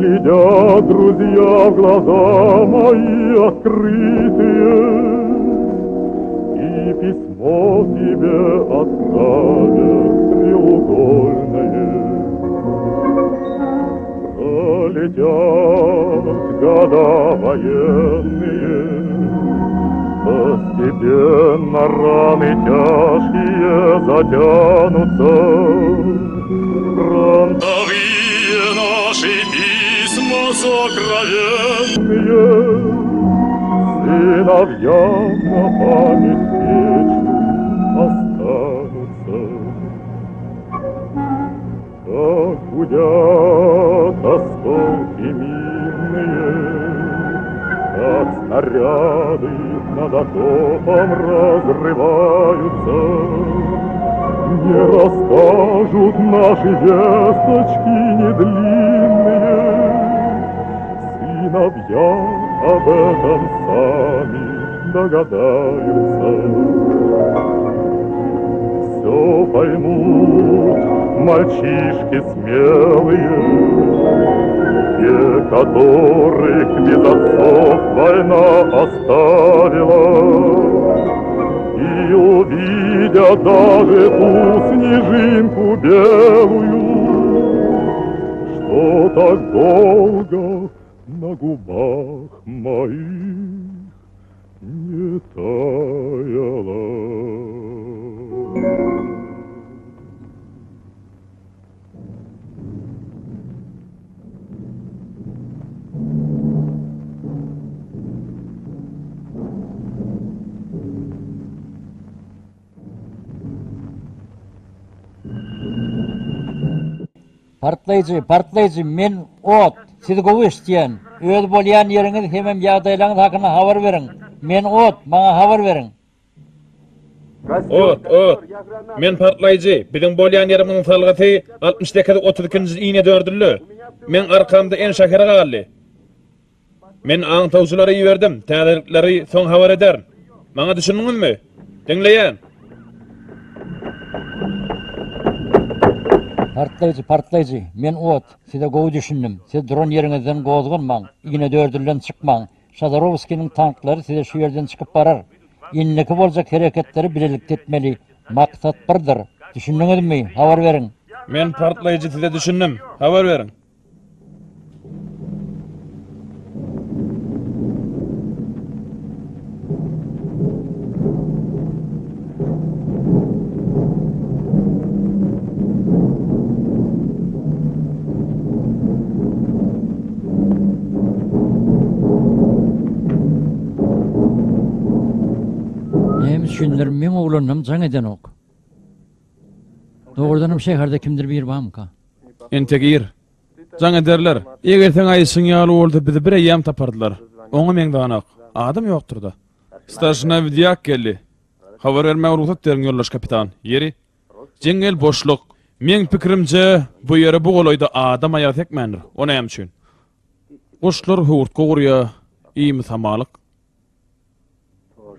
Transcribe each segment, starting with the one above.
глядят друзья в глаза мои открытые, И письмо тебе отправят треугольное. Пролетят года военные, Постепенно раны тяжкие затянутся. Фронтовые наши письма сокровенные Сыновьям на память вечную останутся. Как гудят осколки минные, Как снаряды над окопом разрываются. Не расскажут наши весточки недлинные, Сыновья об этом сами догадаются. Все поймут мальчишки смелые, Те, которых без отцов война оставила, И увидят даже ту снежинку белую, Что так долго на губах моих не таяла. Partlaýjy, partlaýjy, men ot, sizi gowy eşitýän. Öz bolýan ýeriňiz hemem ýagdaýlaryňyz hakynda habar beriň. Men ot, maňa habar beriň. Ot, ot. Men partlaýjy. Biziň bolýan ýerimiziň salgysy 68 32-nji inedördülli. Meň arkamda en şäher galdy. Men aňtawçylary iberdim, täzelikleri soň habar ederin. Maňa düşündiňizmi? Diňleýän. Partlaýjy, partlaýjy, men ot. Size gowy düşündim. Siz duran ýeriňizden gozganmaň, inedördülden çykmaň. Şazarowskiniň tanklary size şu ýerden çykyp barar. Indiki boljak hereketleri bilelikde etmeli. Maksat birdir. Düşündiňizmi? Habar beriň. Men partlaýjy size düşündim. Habar beriň. Näme üçindir meň oglanam jaň edenok. Dogrudanam şäherde kimdir biri barmyka? Entek ir. Jaň ederler. Eger seň aýdyşyň ýaly bolsa bizi bir eýýäm tapardylar. Oňa meňzänok. Adam ýokdur-da. Starşina Widýak geldi. Habar bermäge rugsat beriň, ýoldaş kapitan. Ýeri. Jeňňel boşluk. Meň pikirimce, bu ýere bu golaýda adam aýagy sekmändir. O näme üçin? Guşlar höwürtge gurýa, iými samalyk.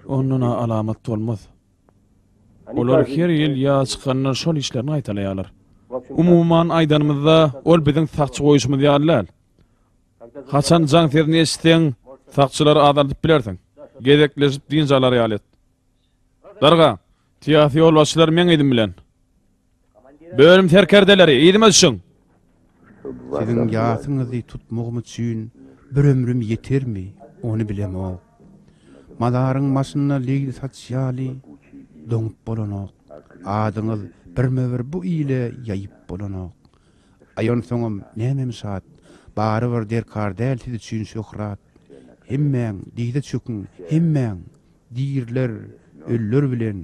Ondan-a alamat bolmaz. Olar her ýyl ýaz çykanda şol işlerini gaýtalaýarlar. Umuman aýdanymyzda, ol biziň sakçy goýuşymyz ýaly däl. Haçan jaň sesini eşitseň, sakçylary azaldyp bilersiň. Gezekleşip dynç alar ýaly et. Darga, syýasy ýolbaşçylar meň yzym bilen. Bölüm serkerdeleri, yzyma düşüň! Siziň ýasyňyzy tutmagym üçin bir ömrüm ýetermi, ony bilemok. Mazaryň başynda leýli saç ýaly doňup bolanok. Adyňyz birme-bir bu ile ýaýyp bolanok. Aý onsoňam nämem şat, barybir derkar däl siz üçin şöhrat. Hemmäň dyza çöküň, hemmäň! Diriler ölüler bilen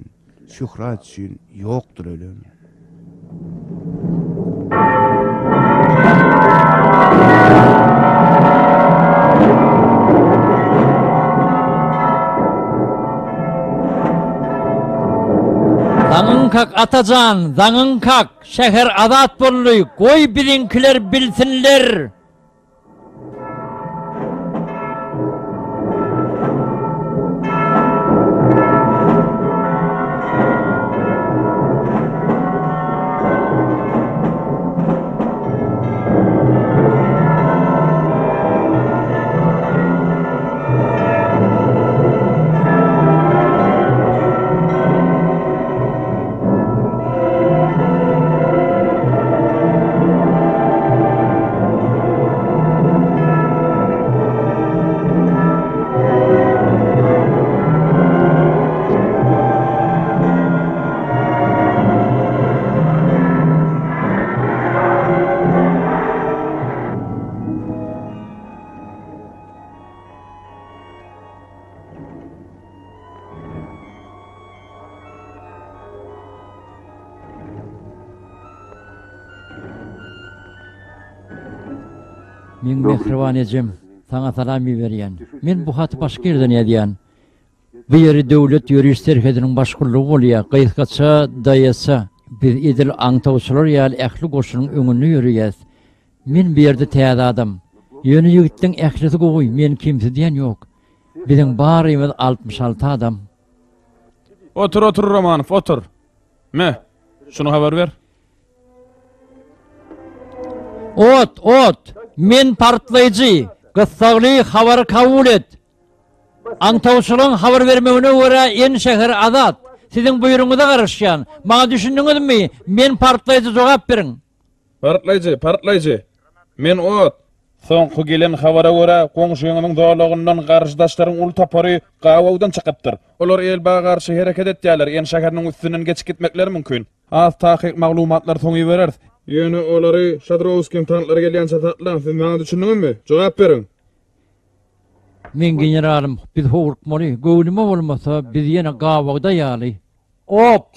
şöhrat üçin ýokdur ölen. Zaňyň kak Atajan, zaňyň kak, şäher azat boldy, goý biziňkiler bilsinler. Meň mähriban ejem, saňa salam iberýän. Men bu haty başga ýerden ýazýan. Bu ýeri Döwlet ýöriş serhediniň baş gullugy bolýar, gysgaça DYS. Biz edil aňtawçylar ýaly ähli goşunyň öňünde ýöreýäs. Men bu ýerde täze adam. Ýöne ýigitleň ählisi gowy, meni kemsidýän ýok. Biziň barymyz 66 adam. Otur, otur, Romanow, otur. Me, şuny habar ber. Ot, ot! Men partlaýjy! Gyssagly habary kabul et! Aňtawçylaryň habar bermegine görä, En şäheri azat. Siziň buýrugyňyza garaşýan. Maňa düşündiňizmi? Men partlaýjy jogap beriň. Partlaýjy, partlaýjy! Men ot! Soňky gelen habara görä, goňşyňyzyň zolagyndan garşydaşlaryň uly topary gabawdan çykypdyr. Olar Elba garşy hereket etýärler, En şäheriniň üstünden geçip gitmekleri mümkin. Has takyk maglumatlary soň ibereris. Ýöne olary Şadrowskiniň tanklary gelýänçä saklaň, siz maňa düşündiňizmi? Jogap beriň! Meň generalym, biz howlukmaly, göwnüme bolmasa, biz ýene gabawda ýaly. Ot!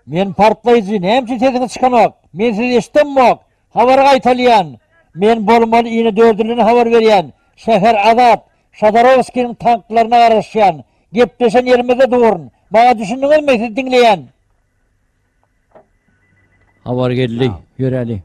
Men partlaýjy, näme üçin sesiňiz çykanok? Men sizi eşidemok! Habary gaýtalýan! Men bolmaly inedördülini habar berýän! Şäher azat! Şadarowskiniň tanklaryna garaşýan! Gepleşen ýerimizde durun! Maňa düşündiňizmi, sizi diňleýän! Habar geldi, ýöräli.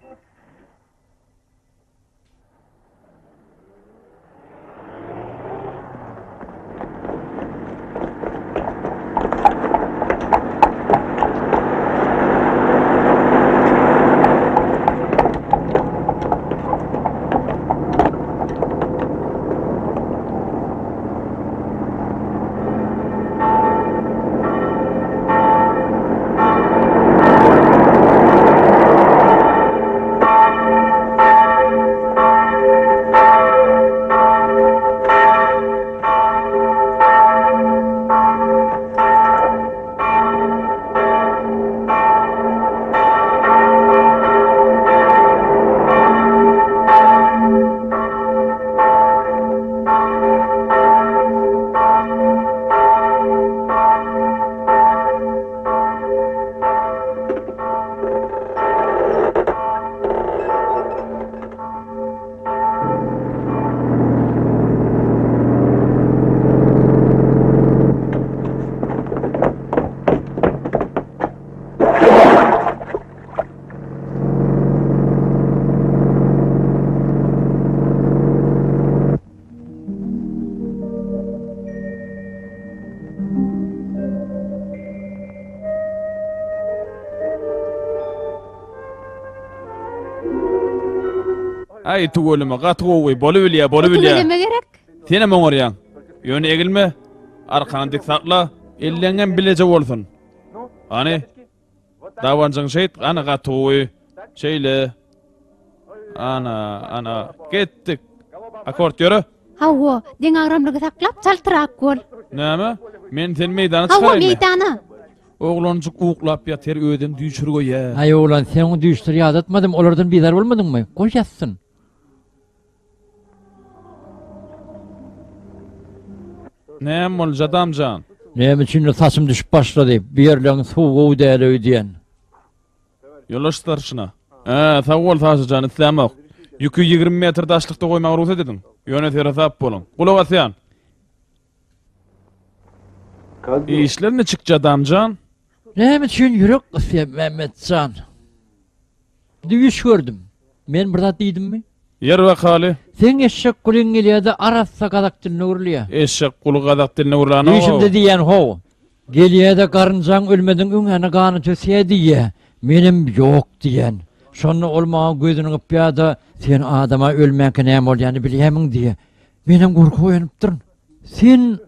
Aý tüweleme gaty gowy bolubilýä bolubilýä. Tüweleme gerek. Senem oňarýaň. Ýöne egilme. Arkany dik sakla. Elleňem bileje bolsun. Hany. Dabanjyň şeýt, ana gaty gowy. Şeýle. Ana, ana. Gitdik. Akord ýöre. Hawa, deňagramlygy saklap çaltrak bol. Näme? Men seni meýdana Hawa, çykaraýynmy? meýdana. Oglanjyk uklap ýatyr, özem düýşür goýýa. Aý oglan, sen oňa düýşleri ýadatmadym, olardan bizar bolmadyňmy? Goý ýatsyn. Näme boldy, Jadam jan? Näme üçindir saçym düşüp başlady. Bu ýerleň suwy gowy däl öýdýän. Ýoldaş starşina. Hä, sag bol, Saşa jan, islämok. Ýüki 20 metr daşlykda goýmaga rugsat ediň. Ýöne seresap boluň. Gulak asýan. Işler niçik, Jadam jan? Näme üçin ýürek gysýar, Mämmet jan? Düýş gördüm. Men bir zat diýdimmi? Ýer bakaly. Seň eşek gulyň gelýär-de arassa gazak dilinde gürleýär. Eşek guly gazak dilinde gürlänok-ow. Düýşümde diýýän how. Gelýär-de garynjaň ölmediň öňňäne gany tösýär diýýär. Menem ýok diýýän. Şonda ol maňa gözüni gypýar-da, sen adama ölmänkä näme bolýanyny bilýärmiň diýýär. Menem gorkup oýanypdyryn. Sen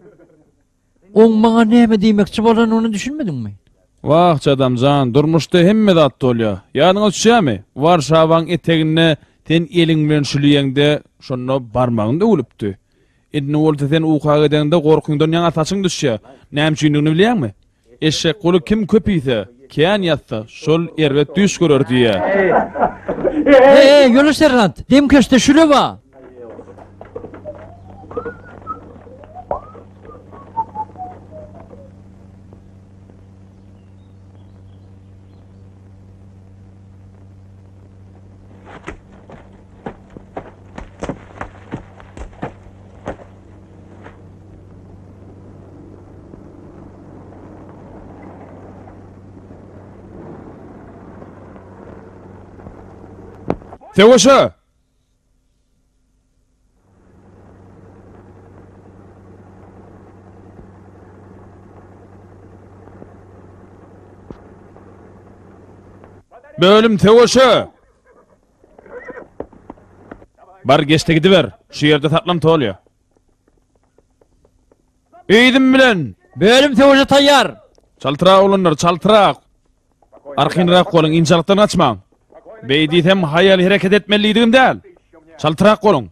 Oň maňa näme diýmekçi bolanyna düşünmediňmi? Wah, Jadam jan, durmuşda hemme zat bolýar. Ýadyňa düşýärmi, Warşawaň eteginde sen eliň bilen şüleýeňde, şonda barmagyň döwülipdi. Indi bolsa sen uka gideňde gorkyňdan ýaňa saçyň düşýär. Näme üçindigini bilýäňmi? Eşekguly kim köp iýse, kän ýatsa, şol erbet düýş görer diýýär. Eý, ýoldaş seržant, demkeşde şüle bar. Söweşe! Bölüm söweşe! Bar geç-de gidiber. Şu ýerde saklan Tolýa. Yzym bilen! Bölüm söweşe taýýar! Çaltrak oglanlar, çaltrak! Arkaýynrak boluň, ynjalykdan gaçmaň. Beý diýsem, haýal hereket etmeli diýdigim däl. Çaltrak boluň.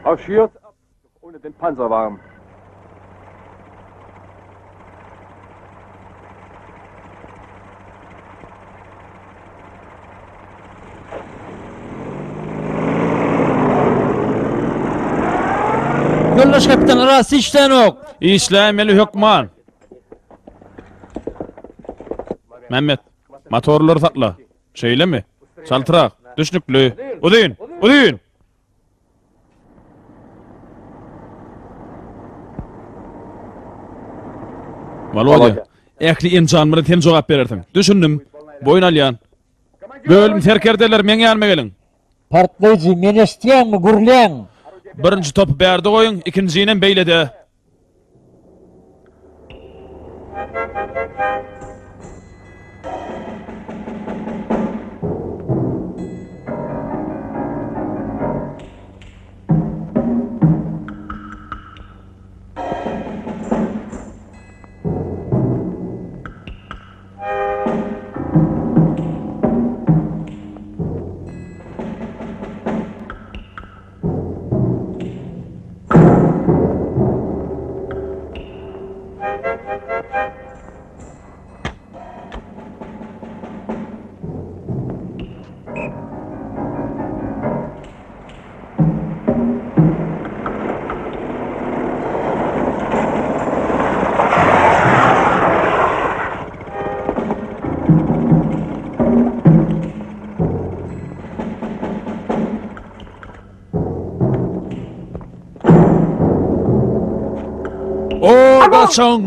Marschiert ab, doch ohne den Panzerwagen. Ýoldaş kapitan, rasiýa işlänok. Işläýmeli hökman. Mämmet, motorlary sakla. Şeýlemi? Çaltrak. Düşnükli. Uzyn! Uzyn! Wolodýa, ähli enjamlara sen jogap berersiň. Düşündim. Boýun alýan. Bölüm serkerdeleri meň ýanyma geliň. Partlaýjy, meni eşitýäňmi, gürläň! Birinji topy bärde goýuň, ikinjinem beýlede. Od açyň!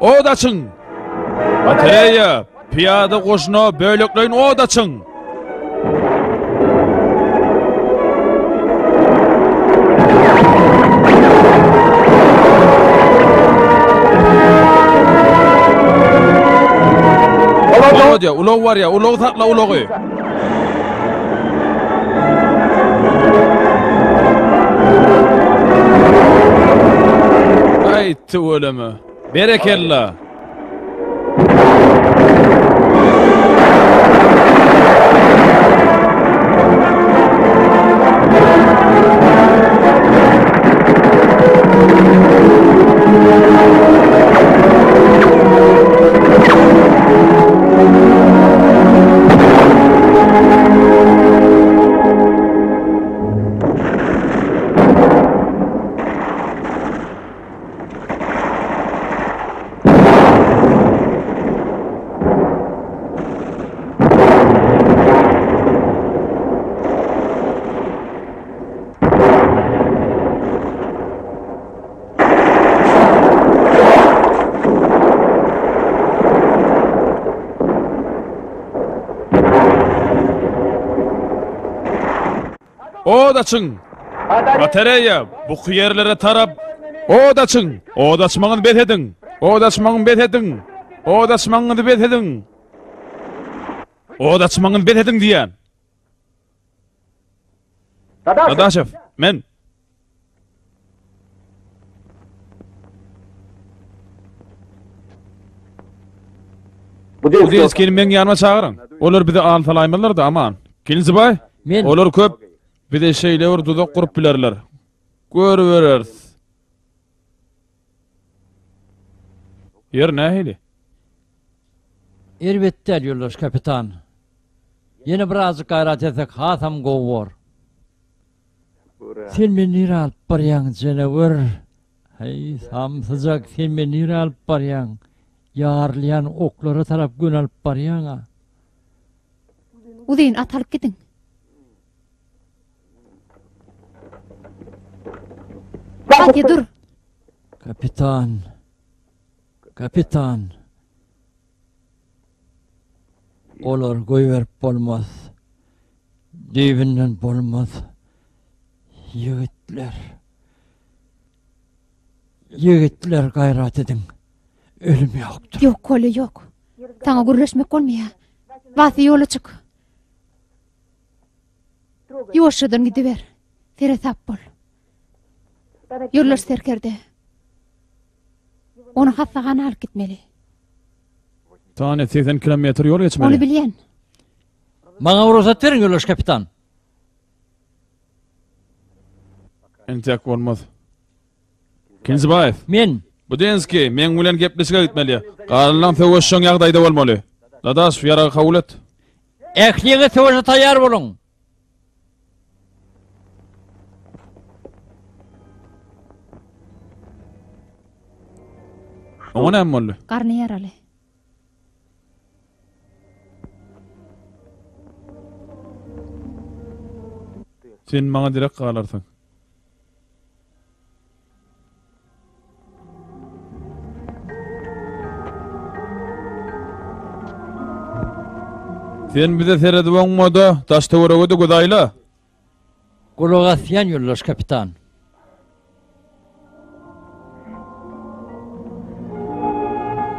Od açyň! Batareýa, pyýada goşuna bölekleýin od açyň! Wolodýa, ulag barýar, ulagy sakla, ulagy! Aý, tüweleme. Berekella. Od açyň! Batareýa, buky ýerlere tarap od açyň! Od açmagyňyzy bes ediň! Ot açmagyňy bes ediň! Ot açmagyňyzy bes ediň! Ot açmagyňyzy bes ediň diýýän! Dadaşew, men. Budenskini meň ýanyma çagyryň. Olar bizi al salaýmazlar-da, aman. Kinzibaý, Men. Olar köp. Bize şeýle bir duzak gurup bilerler. Görübereris. Ýer nähili? Erbet däl, ýoldaş kapitan. Ýene birazjyk gaýrat etsek hasam gowy bor. Sen meni nirä alyp barýaň, jenewer? Heý, samsyjak, sen meni nirä alyp barýaň? Ýarylýan oklara tarap göni alyp barýaň-a. Uzyn at alyp gidiň. Katya dur. Kapitan. Kapitan. Olary goýberip bolmaz. Düýbünden bolmaz. Ýigitler. Ýigitler gaýrat ediň. Ölüm ýokdur. Ýok, Kolýa, ýok. Saňa gürleşmek bolmaýar. Wasýa ýola çyk. Ýuwaşjadan gidiber. Seresap bol. Ýoldaş serkerde. Ony hassahana alyp gitmeli. Tanya 80 kilometr ýol geçmeli. Ony bilýän. Maňa rugsat beriň, ýoldaş kapitan. Entek bolmaz. Kinzibaýew. Men. Budenskiý, meň bilen gepleşige gitmeli. Galanlaň söweşjeň ýagdaýda bolmaly. Dadaşew, ýaragy kabul et. Ähliňiz söweşe taýýar boluň. Oňa näme boldy? Garny ýaraly. Sen maňa derek galarsyň. Sen bize seredip oňma-da, daş-töwerege-de göz aýla. Gulak asýan ýoldaş kapitan.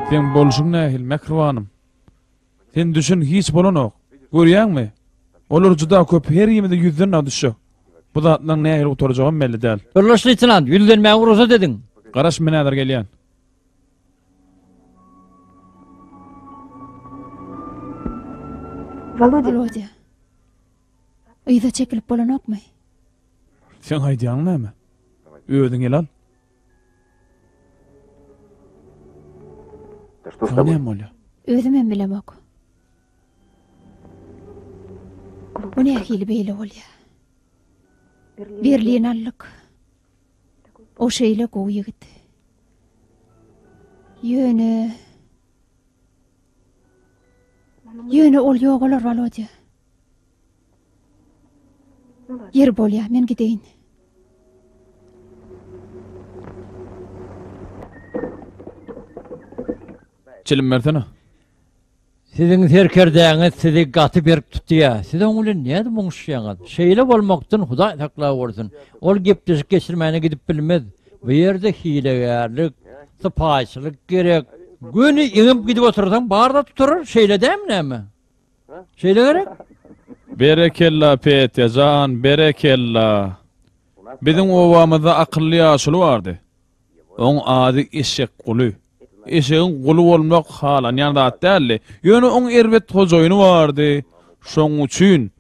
Seň bolşuň nähili, mähribanym? Sen düşün, hiç bolanok. Görýäňmi? Olar juda köp, her ýemide ýüzden dagy düşjek. Bu zatlaryň nähili gutarjagam belli däl. Ýoldaş leýtenant, ýüzlenmäge rugsat ediň. Garaş, men häzir gelýän. Wolodýa. Yza çekilip bolanokmy? Seň aýdýanyň näme? Özüň el al. Saňa näme bolýar? Özümem bilemok. Bu nähili beýle bolýar? Berlin aldyk. O şeýle gowy ýigit. Ýöne Ýöne ol ýogalar, Wolodýa. Ýeri bolýa, men gideýin. Çilim bersene. Siziň serkerdäňiz sizi gaty berk tutýa. Siz oň bilen nädip oňuşýaňyz? Şeýle bolmakdan Hudaý saklawursun. Ol gepleşik geçirmäne gidip bilmez. Bu ýerde hilegärlik, sypaýyçylyk gerek. Göni eňip gidip otursaň bar zat gutarar, şeýle dälmi näme? Şeýle gerek? Berekella Petýa jan, berekella. Biziň obamyzda akylly ýaşuly bardy. Oň ady Eşekguly. Eşegiň guly bolmak halanýan zat däldi. Ýöne oň erbet hojaýyny bardy. Şoň üçin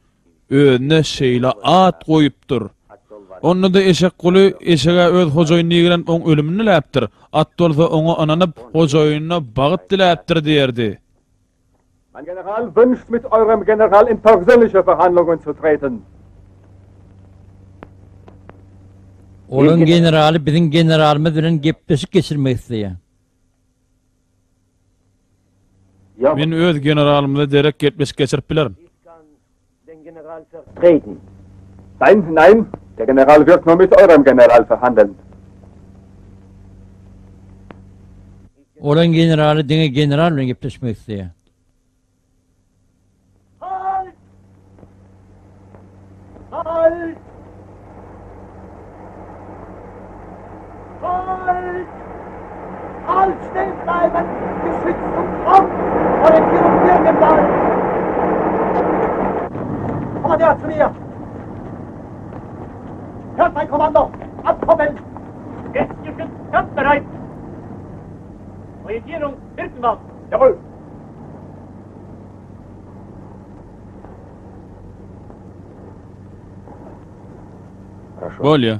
özüne şeýle at goýupdyr. Onda-da Eşekguly eşege öz hojaýynyny ýigrenip oň ölümini diläpdir. At bolsa oňa ynanyp, hojaýynyna bagt diläpdir diýerdi. Mein General wünscht mit eurem General in persönliche Verhandlungen zu treten. Olaň generaly biziň generalymyz bilen gepleşik geçirmek isleýär. Men öz generalymyza derek gepleşik geçirip bilerin. Nein, nein, der General wird nur mit eurem General verhandeln. Olaň generaly diňe general bilen gepleşmek isleýär. Halt! Halt! Halt! Halt, schnell! mir! Hört mein Kommando! Abkoppeln! Geschütz kampfbereit! Orientierung Birkenwald! Jawohl! Bolýa.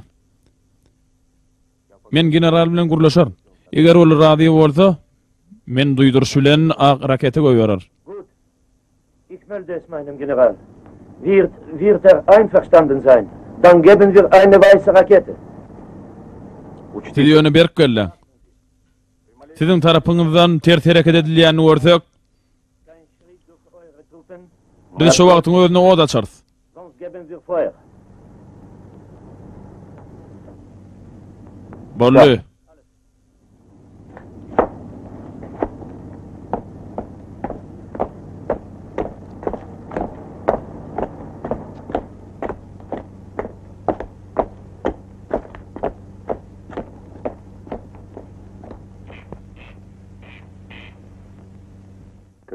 Men general bilen gürleşerin. Eger ol razy bolsa, men duýduryş bilen ak raketa goýberer. Ich melde es meinem General. Wird, wird er einverstanden sein, dann geben wir eine weiße Rakete. Siz ýöne berk belläň. Siziň tarapyňyzdan ters hereket edilýänini görsek, biz şo wagtyň özünde ot açarys. Boldy.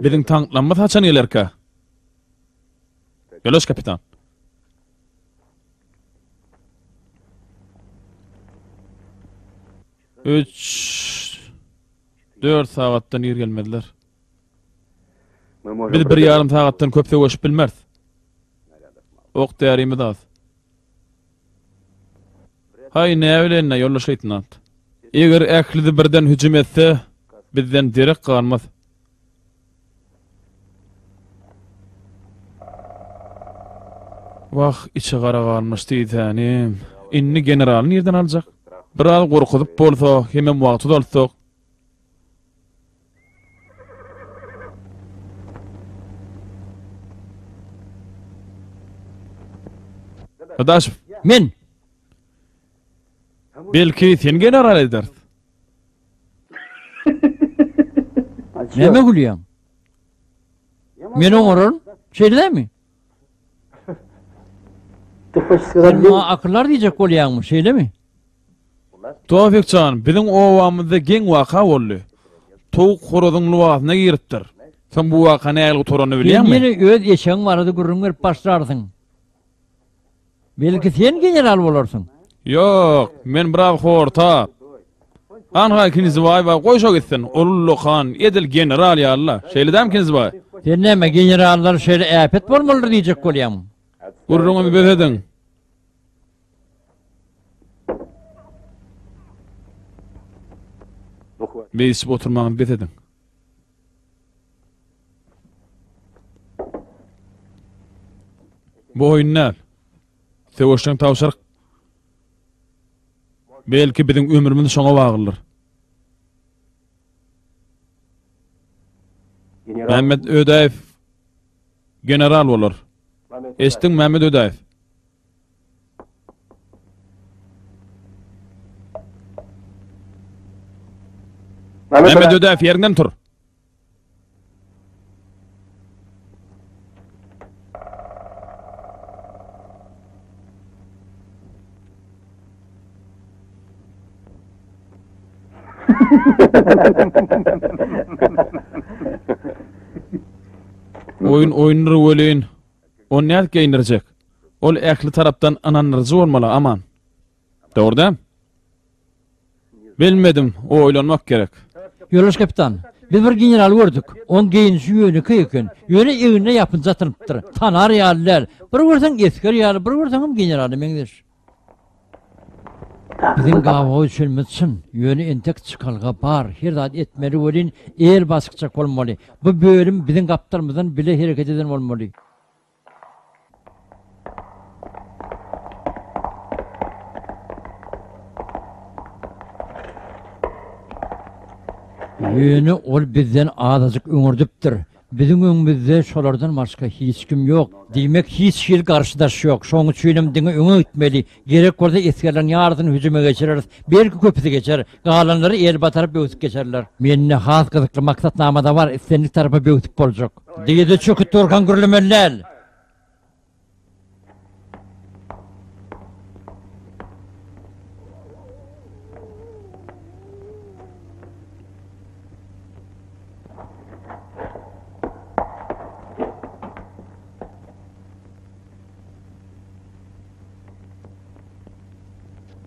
Biziň tanklarymyz haçan gelerkä? Ýoldaş kapitan. Üç, dört sagatdan ir gelmezler. Biz bir ýarym sagatdan köp söweşip bilmeris. Ok därimiz az. Haý, näbileýin-dä, ýoldaş leýtenant. Eger ählisi birden hüjüm etse, bizden derek galmaz. Wah, içi gara galmyş diýsänim. Indi generaly nirden aljak? Biraz gorkuzyp bolsa, hemem wagty uzaltsak. Dadaşew. Men! Belki sen general ederis. Näme gülýäň? Men oňararyn. Şeýle dälmi? Sen maňa akyldar diýjek bolýaňmy, şeýlemi? Towfik jan, biziň obamyzda geň waka boldy. Towuk horazyň lybasyna giripdir. Soň bu waka nähili gutaranyny Sen bilýäňmi? ýene öz eşegiň barada gürrüň berip başlarsyň. Belki sen general bolarsyň? Ýok, men biraz horta. Anha Kinzibaý bar, goý şo gitsin. Ol ullakan, edil general ýaly-la. Şeýle dälmi Kinzibaý? Sen näme, generallar şeýle äpet bolmalydyr diýjek bolýaňmy? Gürrüňizi bes ediň. Beýdişip oturmagyňyzy bes ediň. Bu oýun däl. Söweşjeň tabşyryk. Belki biziň ömrümiz şoňa baglydyr. Mämmet Ödäýew general bolar. Eşitdiňmi Mämmet Ödäýew? Mehmet Ödäýew ýeriňden tur. Oýun oýundyr welin, Ony nädip geýindirjek? Ol ähli tarapdan ynandyryjy bolmaly, Aman. Dogry däl? Bilmedim, oýlanmak gerek. Ýoldaş kapitan, biz bir generaly gördük. Oň geýnişi ýönekeý eken. Ýöne egnine ýapynja atynypdyr. Tanar ýaly däl. Bir görseň esger ýaly, bir görseňem generala meňzeş. Biziň gabawa düşenimiz çyn, ýöne entek çykalga bar, her zat etmeli welin el basykjak bolmaly. Bu bölüm biziň gapdalymyzdan bile hereket eden bolmaly. Ýöne ol bizden azajyk öňürdipdir. Biziň öňümizde şolardan başga hiç kim ýok. Diýmek, hiç hili garşydaş ýok. Şonuň üçinem diňe öňe gitmeli. Gerek bolsa esgerleriň ýarysyny hüjüme geçireris. Belki köpüsi geçer. Galanlary el bataryp böwsüp geçerler. Mende has gyzykly maksatnama-da bar, islendik tarapa böwsüp boljak. Dyza çöküp durkaň gürlemeli däl.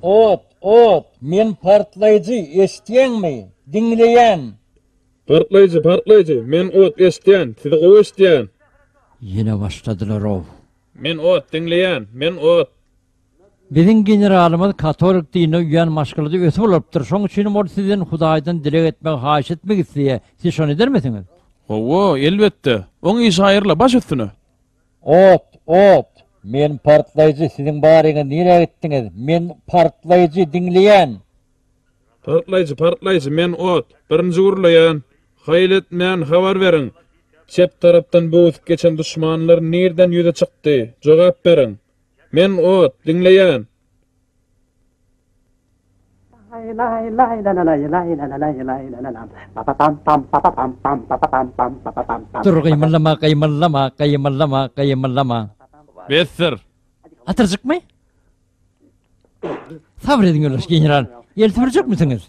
Ot, ot, men partlaýjy, eşitýäňmi? Diňleýän. Partlaýjy, partlaýjy, men ot, eşitýän, sizi gowy eşitýän. Ýene başladylar-ow. Men ot, diňleýän, men ot. Biziň generalymyz katolik dinine uýan maşgalada ösüp ulalypdyr, şoň üçinem ol sizden Hudaýdan dileg etmegi haýyş etmek isleýär. Siz şony edermisiňiz? Hawa, elbetde. Oň işi haýyrla, baş üstüne. Ot, ot! Men partlaýjy, siziň baryňyz nirä gitdiňiz? Men partlaýjy, diňleýän! Partlaýjy, partlaýjy, men ot. Birinji gürleýän. Haýal etmän habar beriň. Çep tarapdan böwsüp geçen duşmanlar nirden ýüze çykdy? Jogap beriň. Men ot, diňleýän. Dur, gymyldama, gymyldama, gymyldama, gymyldama. Besdir. Atyrjykmy? Sabyr ediň ýoldaş general. El süpürjekmisiňiz?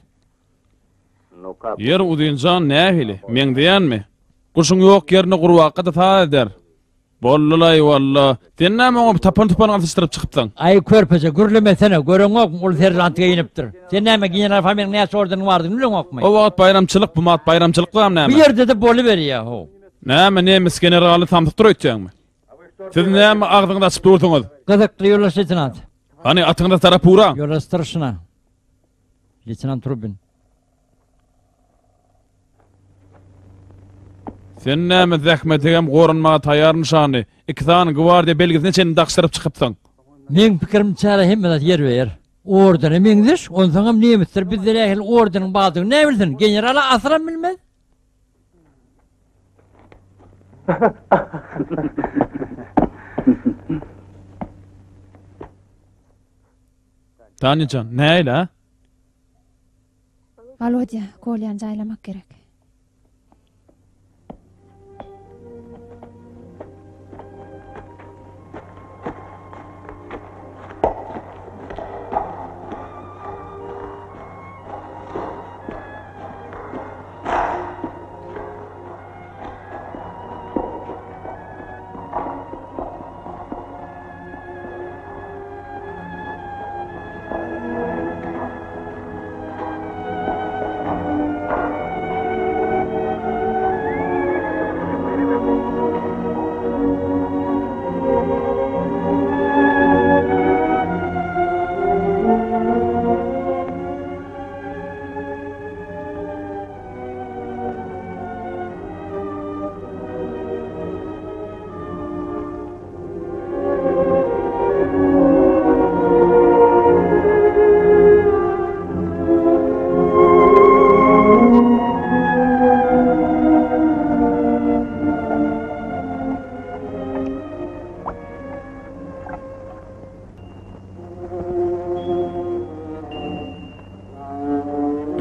Ýer uzynjan nähili? Meňzeýänmi? Guşuň ýok ýerinde gurbakga-da saz eder. Boldy-laý, walla. Sen näme oňa tapan-tupanyňy atyşdyryp çykypsyň? Aý, körpeje, gürlemesene, göreňokmy, ol seržant geýnipdir. Sen näme, general Fominiň näçe ordeniň bardygyny bileňokmy? O wagt baýramçylyk, bu wagt baýramçylykdam näme? Bu ýerde-de boluberýä-how. Näme, nemis generaly samsykdyr öýtýäňmi? Siz näme agzyňyzy açyp dursuňyz? Gyzykly, ýoldaş leýtenant. Hany, atyňyza tarap uraň. Ýoldaş starşina. Leýtenant Trubin. Sen näme zähmetegem goranmaga taýýar nyşany, iki sany gwardiýa belgisine çenli dakyşdyryp çykypsyň. Meň pikirimçe hemme zat ýerbe-ýer. Ordene meňzeş, onsoňam nemisler bizde nähili ordeniň bardygyny näbilsin, general-a asylam bilmez. Tanýa jan, nähili-a? Wolodýa, Kolýany jaýlamak gerek.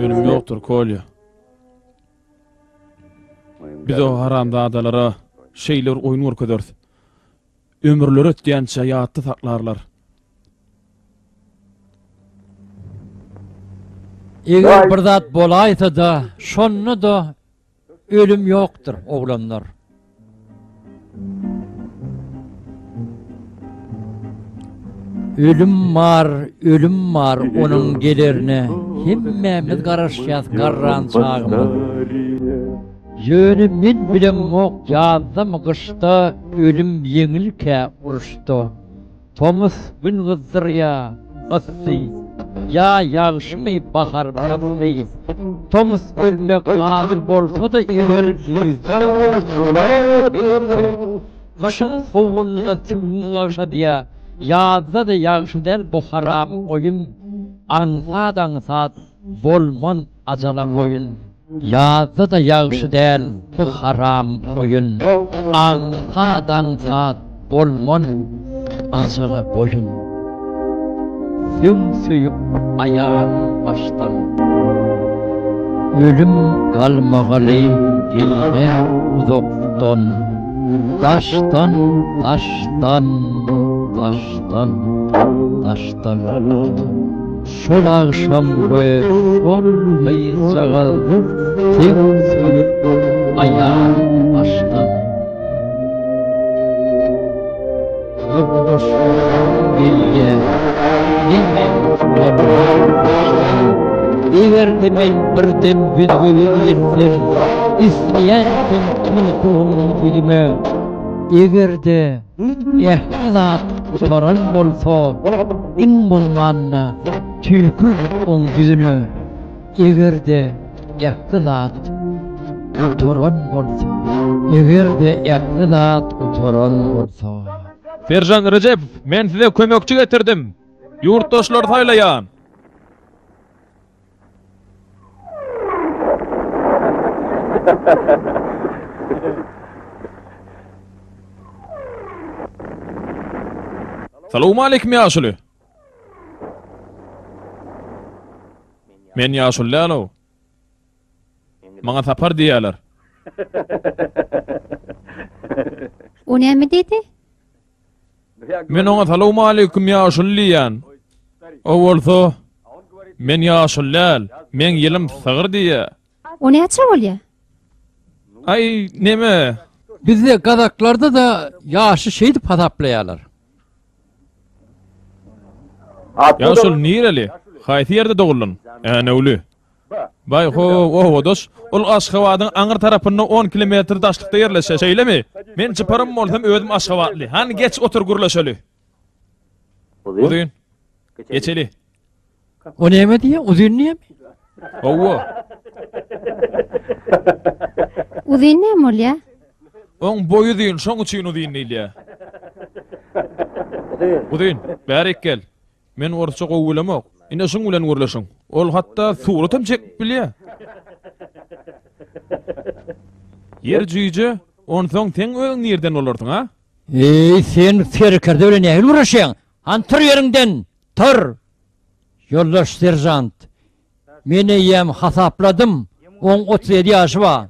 Ölüm ýokdur, Kolýa. Biz o haramzadalara şeýle bir oýun görkezeris. Ömürleri ötýänçä ýatda saklarlar. Eger bir zat bolaýsa-da, şonda-da ölüm ýokdur, oglanlar. Ölüm bar, ölüm bar, onuň gelerine hemmämiz garaşýas garran çagymyz. Ýöne men bilemok ýazdamy gyşda ölüm ýeňilkä uruşda. Tomus gün gyzdyrýa yssy ýa ýagşymy bahar pasly. Tomus ölmek agyr bolsa-da eger güýzde Gyşyň sowugynda süňňüň gowşadýa ýazda-da ýagşy däl bu haram oýun aňsat-aňsat bolmaz Ajala goýun. Ýazda-da ýagşy däl bu haram oýun. Aňsat-aňsat bolman ajala boýun. Öň söýüp aýan başdan. Ölüm galmagaly gelýär uzakdan. Daşdan, daşdan, daşdan, daşdan. Şol agşam we şol gyzjagaz seň söýüp aýan başdan. Bir goşgy gelýär, diňe şolar. Eger-de men birdem ýüzbe-ýüz gelsem, Isleýänsiň tüýküligin ýüzüme. Eger-de ähli zat gutaran bolsa, Iň bolmanda tüýkür oň ýüzüne. Eger-de ähli zat gutaran bolsa, Eger-de ähli zat gutaran bolsa. Seržant Rejepow, men size kömekçi getirdim. Ýurtdaşlary saýlaýan. Salowmaleýkim ýaşuly. Men ýaşuly däl-ow. Maňa Sapar diýýärler. O näme diýdi? Men oňa salowmaleýkim ýaşuly diýýän. O bolsa, Men ýaşuly däl, meň ýylym sygyr diýýär. O näçe bolýar? Aý, neme? Bizde gazaklarda-da ýaşy şeýdip hasaplaýarlar. Ýaşuly nireli? Haýsy ýerde doguldyň? Änewli. Baý ho, obadaş, ol Aşgabadyň aňyr tarapynda on kilometr daşlykda ýerleşýär, şeýlemi? Men çyparym bolsam özüm aşgabatly. Hany geç otur gürleşeli. Uzyn. Geçeli. O näme diýýär? Uzyn diýýärmi? Hawa. Uzyn näme bolýar? Oň boýy uzyn, şoň üçin uzyn diýilýär. Uzyn, bärik gel. Men orsça gowy bilemok. Ine şuň bilen gürleşiň. Ol hatda suratam çekip bilýär. Ýer jüýje, onsoň seň özüň nirden bolarsyň, a? Eý, sen serkerde bilen nähili gürleşýäň? Hany tur ýeriňden, tur! Ýoldaş seržant, men eýýäm hasapladym, oň 37 ýaşy bar.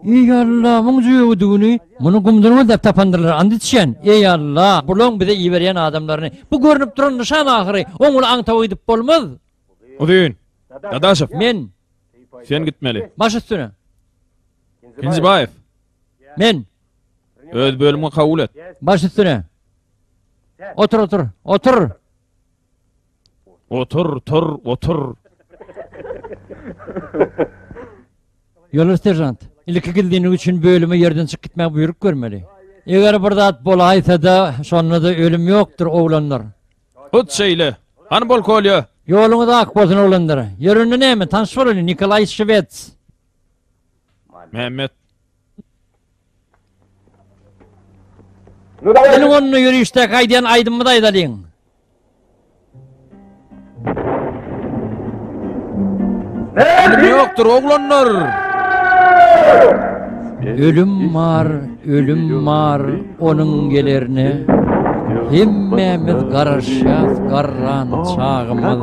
Eý Alla, muň jögüdigini, muny gumdan gözläp tapandyrlar, and içýän. Eý Alla, bulaň bize iberýän adamlaryny. Bu görnüp duran nyşan ahyry, oň bilen aňtawa gidip bolmaz. Uzyn. Dadaşew. Men. Sen gitmeli. Baş üstüne. Kinjibaýew. Men. Öz bölümiňe kabul et. Baş üstüne. Otur, otur, otur. Otur, tur, otur. Ýoldaş seržant, ilki gizlinlik üçin bölüme ýerden çykyp gitmäge buýruk bermeli. Eger bir zat bolaýsa-da, şonda-da ölüm ýokdur, oglanlar. Hut şeýle. Hany bol Kolýa. Ýoluňyz ak bolsun, oglanlar. Ýörende näme, tanyş bolaly, Nikolaý Şweds. Mämmet. Geliň onda ýörişdäki aýdýan aýdymymyzy aýdalyň. Ölüm ýokdur oglanlar. Ölüm bar, ölüm bar, onuň gelerine. Hemmämiz garaşýas garran çagymyz.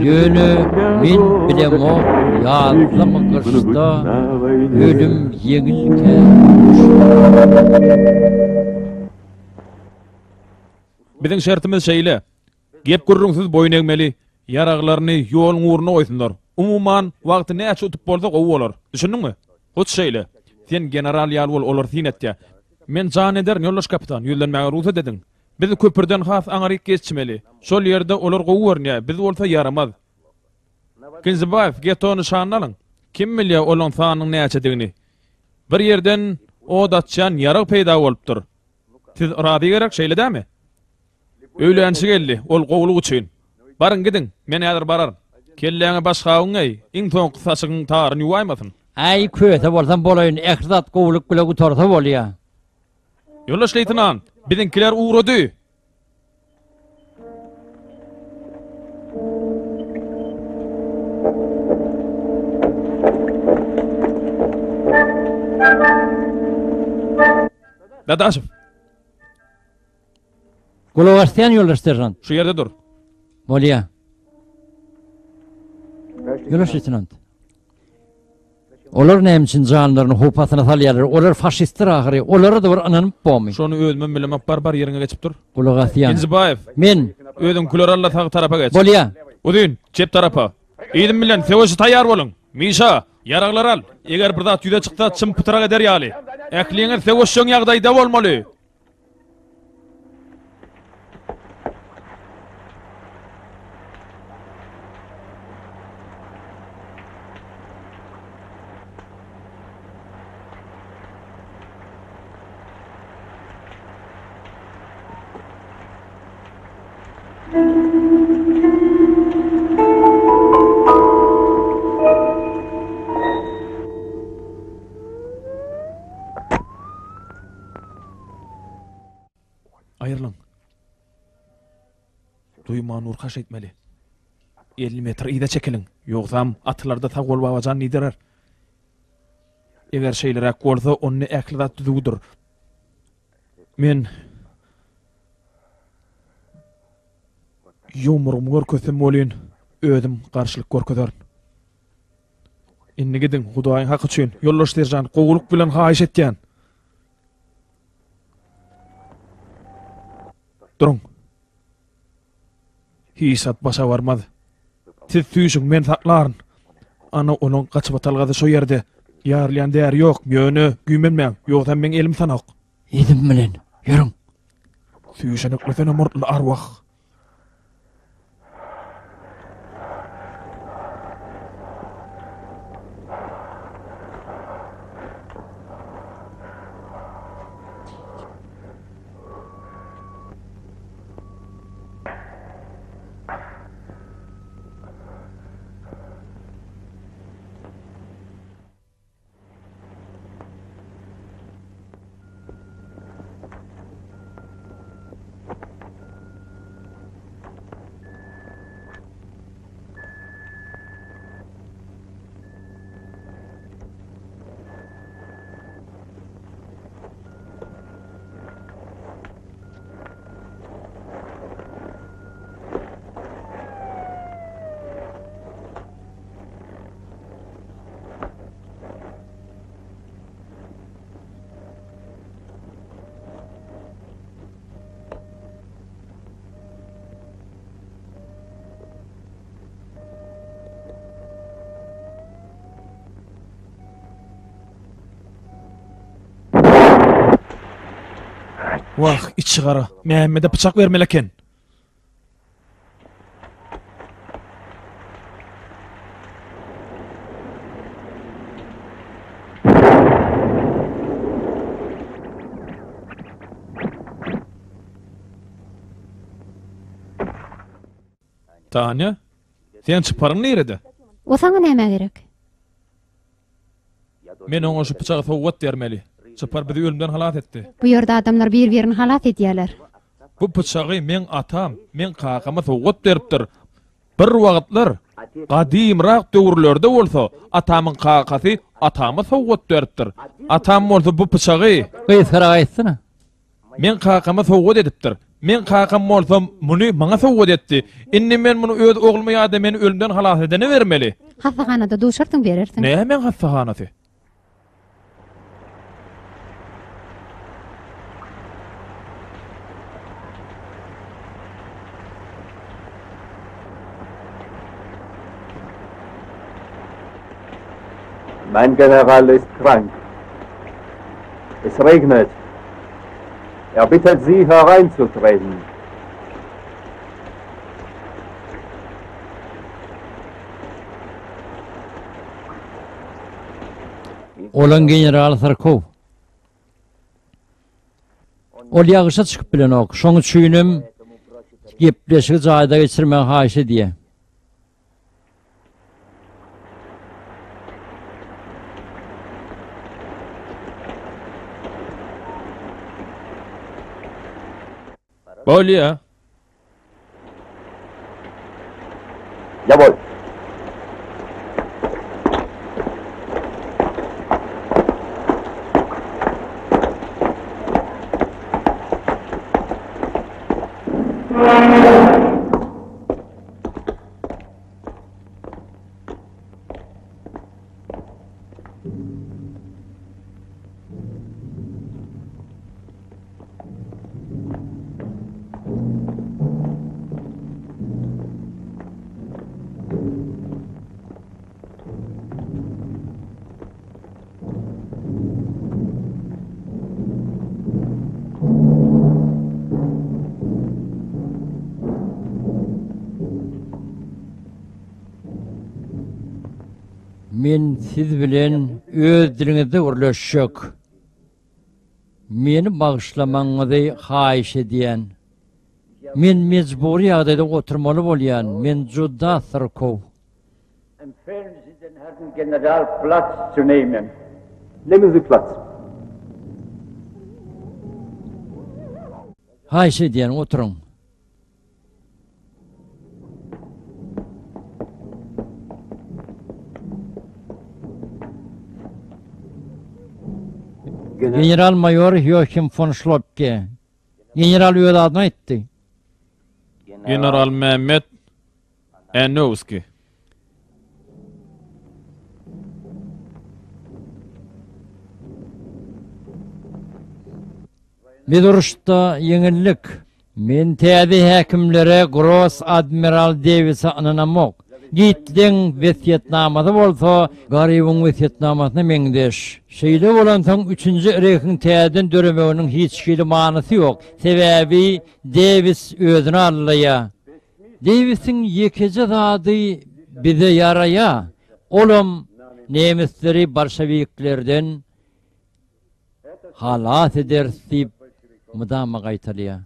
Ýöne men bilemok ýazdamy gyşda ölüm ýeňilkä Biziň şertimiz şeýle. Gep-gürrüňsiz boýun egmeli. Ýaraglaryny ýoluň ugruna goýsunlar. Umuman, wagty näçe utup bolsa gowy bolar. Düşündiňmi? Hut şeýle. Sen general ýaly bol, olar syn etýär. Men jan ederin, ýoldaş kapitan, ýüzlenmäge rugsat ediň. Biz köprüden has aňaryk geçmeli. Şol ýerde olar gowy görünýär, biz bolsa ýaramaz. Kinzibaýew, getony nyşanyna alyň. Kim bilýär olaň sanynyň näçedigini. Bir ýerden ot açýan ýarag peýda bolupdyr. Siz razy gerek, şeýle dämi? Öýlänçi geldi, ol gowulyk üçin. Baryň gidiň, men häzir bararyn. Kelläňe başgabyň geý, iň soňky saçygyň taryny ýuwaýmasyn. Äý, köse bolsam bolaýyn, ähli zat gowulyk bile gutarsa bolýa. Ýoldaş leýtenant, biziňkiler ugrady! Dadaşew! Gulak asýan ýoldaş seržant. Şu ýerde dur. Bolýa. Ýoldaş leýtenant. Olar näme üçin janlaryny howp astyna salýarlar? Olar faşistler ahyry. Olara-da bir ynanyp bormy? Şony özümem bilemok. Bar, bar, ýeriňe geçip dur. Gulak asýan. Genjibaýew. Men. Özüňkileri al-da sag tarapa geç. Bolýa. Uzyn, çep tarapa. Yzym bilen söweşe taýýar boluň. Mişa, ýaraglary al. Eger bir zat ýüze çyksa, çym-pytrak eder ýaly. Ähliňiz söweşjeň ýagdaýda bolmaly. Aýrylyň. Duýman urka şeýtmeli. 50 metr yza çekiliň. Ýogsam atylarda sag bol babajan diýdirer. Eger şeýleräk bolsa, onda ähli zat düzüwdir. Men ýumrugymy görkezsem welin, özüm garşylyk görkezerin. Indi gidiň, Hudaýyň haky üçin, ýoldaş seržant, gowulyk bilen haýyş etýän. Duruň. Hiç zat başa barmaz. Siz süýşüň, men saklaryn. Ana, onuň gaçybatalgasy şo ýerde. Ýarylýan däri ýok, ýöne güýmenmäň, ýogsam meň elim sanak. Yzym bilen, ýörüň. Süýşeneklesene murtly arwah. Wah, içi gara. Mämmede pyçak bermeli eken. Tanya, sen çyparyň nirede? O saňa nämä gerek? Men oňa şu pyçagy sowgat bermeli. Çypar bizi ölümden halas etdi. Bu ýerde adamlar bir-birini halas edýärler. Bu pyçagy meň atam, meň kakama sowgat beripdir. Bir wagtlar, gadymrak döwürlerde bolsa, atamyň kakasy atama sowgat beripdir. Atam bolsa bu pyçagy. Gysgarak aýtsana. Meň kakama sowgat edipdir. Meň kakam bolsa muny maňa sowgat etdi. Indi men muny öz ogluma ýa-da meni ölümden halas edene bermeli. Hassahanada duşarsyň berersiň. Nämäň hassahanasy? Mein General ist krank. Es regnet. Er bittet Sie hereinzutreten. Olan general syrkaw. Ol ýagyşa çykyp bilenok. Şoň üçinem gepleşigi jaýda geçirmegi haýyş edýär. Bolýa. Jawohl. Men siz bilen öz diliňizde gürleşjek. Meni bagyşlamagyňyzy haýyş edýän. Men mejbury ýagdaýda oturmaly bolýan, men juda syrkaw. Empfehlen Sie den Herrn General Platz zu nehmen. Nehmen Sie Platz. Haýyş edýän, oturyň. General-maýor Ýohim fon Şlopke. General öz adyny aýtdy. General Mehmet Änewski. Biz uruşda ýeňildik. Men täze häkimlere Gross admiral Dewise ynanamok. Gitleň wesýetnamasy bolsa Garybyň wesýetnamasyna meňzeş. Şeýle bolansoň üçünji Rehiň täzeden döremeginiň hiç hili manysy ýok. Sebäbi Dewis özüni aldaýar. Dewisiň ýekeje zady bize ýaraýar, olam nemisleri bolşewiklerden Halas ederis diýip mydama gaýtalýar.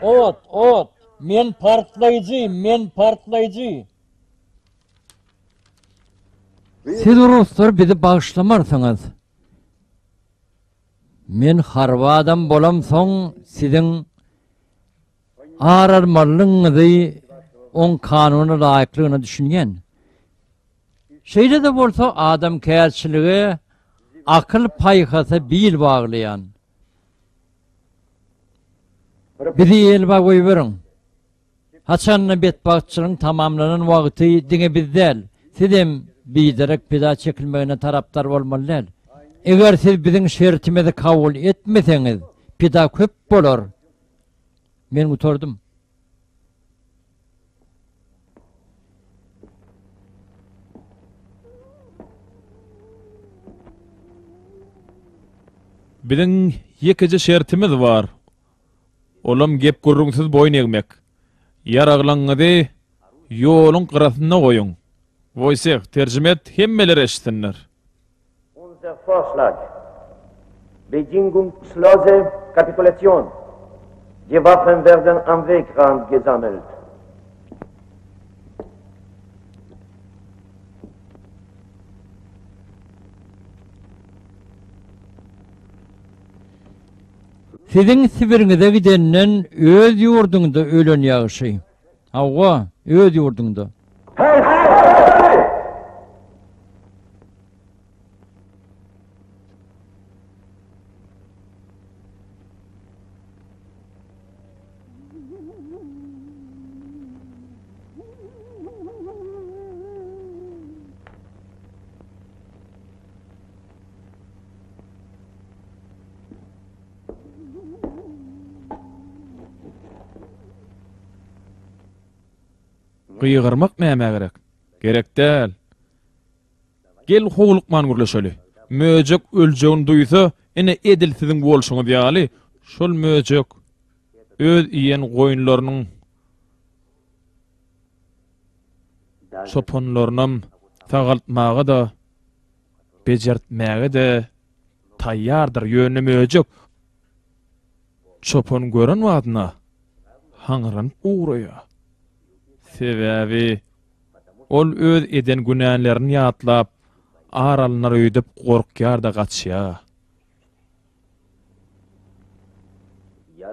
Ot, ot! Men partlaýjy, men partlaýjy! Siz ruslar bizi bagyşlamarsyňyz. Men harby adam bolamsoň siziň Ar almalydygyňyzy oň kanuna laýyklygyna düşünýän. Şeýle-de bolsa adamkärçilige, akyl-paýhasa bil baglaýan. Bizi elba goýberiň. Haçanda betbagtçylygyň tamamlanan wagty diňe biz däl, sizem biderek pida çekilmegine tarapdar bolmaly däl. Eger siz biziň şertimizi kabul etmeseňiz, pida köp bolar. Men gutardym. Biziň ýekeje şertimiz bar. Olam gep-gürrüňsiz boýun egmek. Ýaraglaňňyzy ýoluň gyrasynda goýuň. Woýseh, terjime et, hemmeler eşitsinler. Unser Vorschlag, Bedingungslose Kapitulation, Die Waffen werden am Wegrand gesammelt. Siziň Sibiriňize gidenden öz ýurduňda ölen ýagşy. Hawa, öz ýurduňda. Gygyrmak nämä gerek? Gerek däl. Gel howlukman gürleşeli. Möjek öljegini duýsa, ine edil siziň bolşuňyz ýaly, şol möjek öz iýen goýunlarynyň çopanlarynam sagaltmaga-da, bejertmäge-de taýýardyr, ýöne möjek çopan gören badyna haňranyp ugraýar. Sebäbi ol öz eden günälerini ýatlap, ar alynar öýdüp gorkýar-da gaçýar.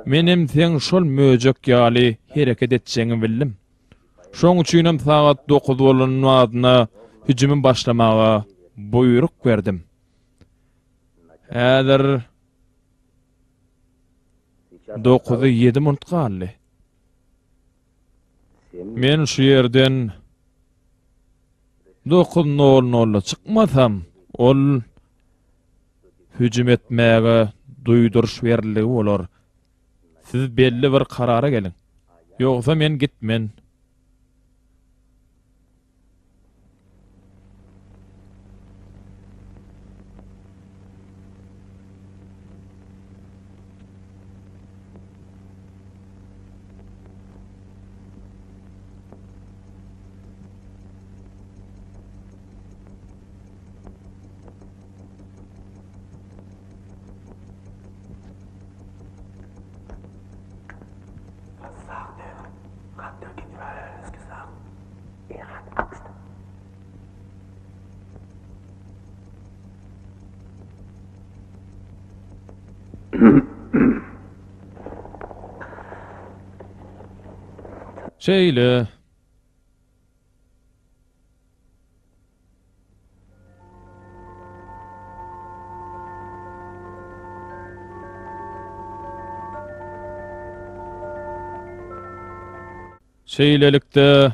Menem seň şol möjek ýaly hereket etjegiňi bildim. Şoň üçinem sagat dokuz bolan badyna hüjümi başlamaga buýruk berdim. Häzir dokuza ýedi minut galdy. Men şu ýerden dokuz nol nolda çykmasam, ol hüjüm etmäge duýduryş berildigi bolar. Siz belli bir karara geliň. Ýogsa men gitmen. Şeýle. Şeýlelikde,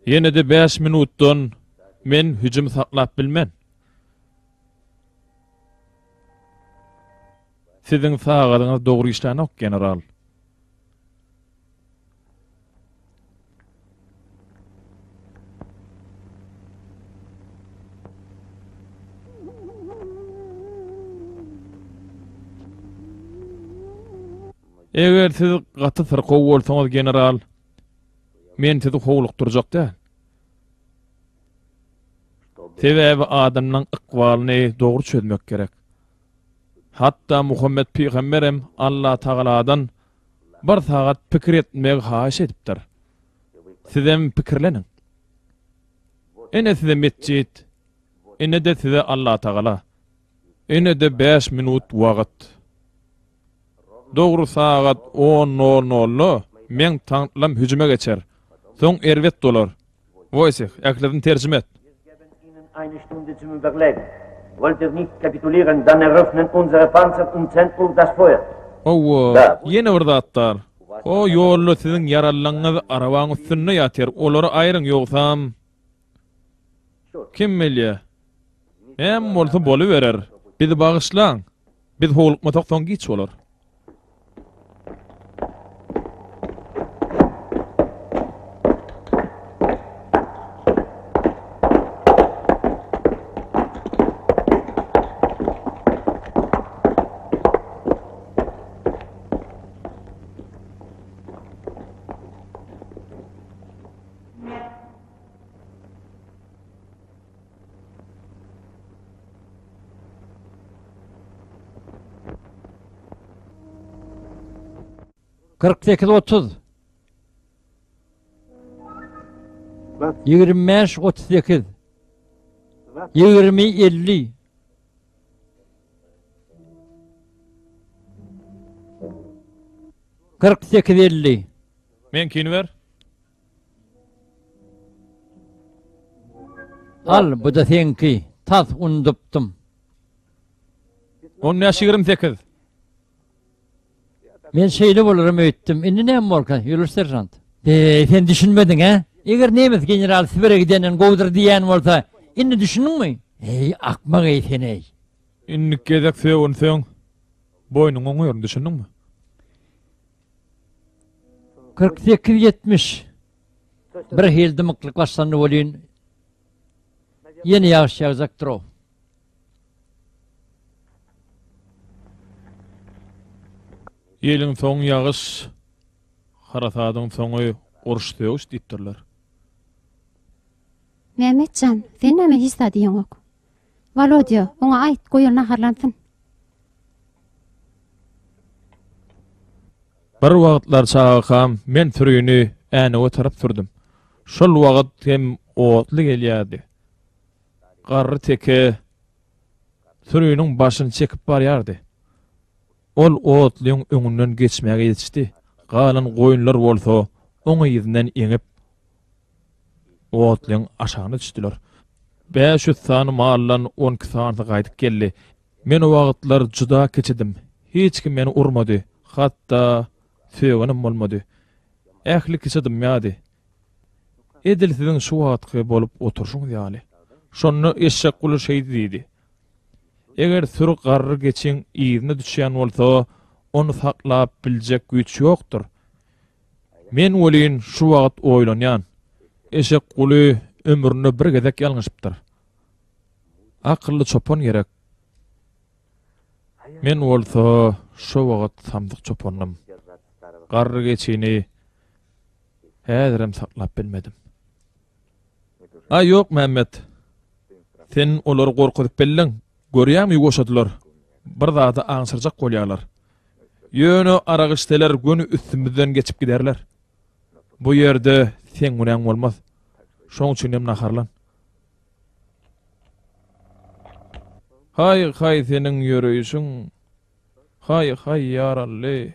ýene-de bäş minutdan men hüjüm saklap bilmen. Siziň sagadyňyz dogry işlänok, general. Eger siz gaty syrkaw bolsaňyz, general, men sizi howlukdyrjak däl. Sebäbi adamlaň ykbalyny dogry çözmek gerek. Hatda Muhammet pygamberem Allatagaladan bir sagat pikir etmegi haýyş edipdir. Sizem pikirleniň. Ine size metjit, ine-de size Allatagala. Ine-de bäş minut wagt. Dogry sagat on nol nolda meň tanklam hüjüme geçer. Soň erbet bolar. Woýseh, ählisini terjime et. Hawa, ýene bir zat bar. O ýolda siziň ýaralylaryňyz arabaň üstünde ýatyr, olary aýryň, ýogsam, kim bilýär, näme bolsa boluberer. Bizi bagyşlaň, biz howlukmasak soň giç bolar. 48 30 25 38 20 50 48 50 Meňkini ber. Al, bu-da seňki. Tas unudupdym. On bäş 28. Men şeýle bolaram öýtdüm. Indi näme bolka, ýoldaş seržant? Beý, sen düşünmediň, hä? Eger nemes generaly Sibire gidenden gowudyr diýýän bolsa, indi düşündiňmi? Eý, akmak-eý sen-eý! Indiki gezek sögünseň, boýnuňy oňaryn, düşündiňmi? 48 70. Bir hili dymyklyk başlandy welin, ýene ýagyş ýagjakdyr-ow. Ýeliň soňy ýagyş, harasadyň soňy uruş-sögüş diýipdirler. Mämmet jan, sen näme hiç zat iýeňok? Wolodýa, oňa aýt, goý ol naharlansyn. Bir wagtlar çagakam men sürini Änewe tarap sürdüm. Şol wagt hem otly gelýärdi. Garry teke süriniň başyny çekip barýardy. Ol otlyň öňünden geçmäge ýetişdi. Galan goýunlar bolsa oň yzyndan eňip, otlyň aşagyna düşdüler. 500 sany maldan 12 sanysy gaýdyp geldi. Men o wagtlar juda kiçidim. Hiç kim meni urmady, hatda sögenem bolmady. Ähli kişi dymýardy. Edil siziň şu wagtky bolup oturyşyňyz ýaly. Şonda Eşekguly şeýdi diýdi. Eger süri garry geçiň yzyna düşýän bolsa, ony saklap biljek güýç ýokdur. Men welin şu wagt oýlanýan. Eşekguly ömründe bir gezek ýalňyşypdyr. Akylly çopan gerek. Men bolsa şo wagt samsyk çopandym. Garry geçini Häzirem saklap bilmedim. Aý, ýok, Mämmet. Sen olary gorkuzyp bildiň. Görýäňmi, ýuwaşadylar. Bir zady aňşyrjak bolýarlar. Ýöne arak içseler göni üstümizden geçip giderler. Bu ýerde seň günäň bolmaz. Şoň üçin hem naharlan. Haý, haý seniň ýöreýşiň. Haý, haý ýarally.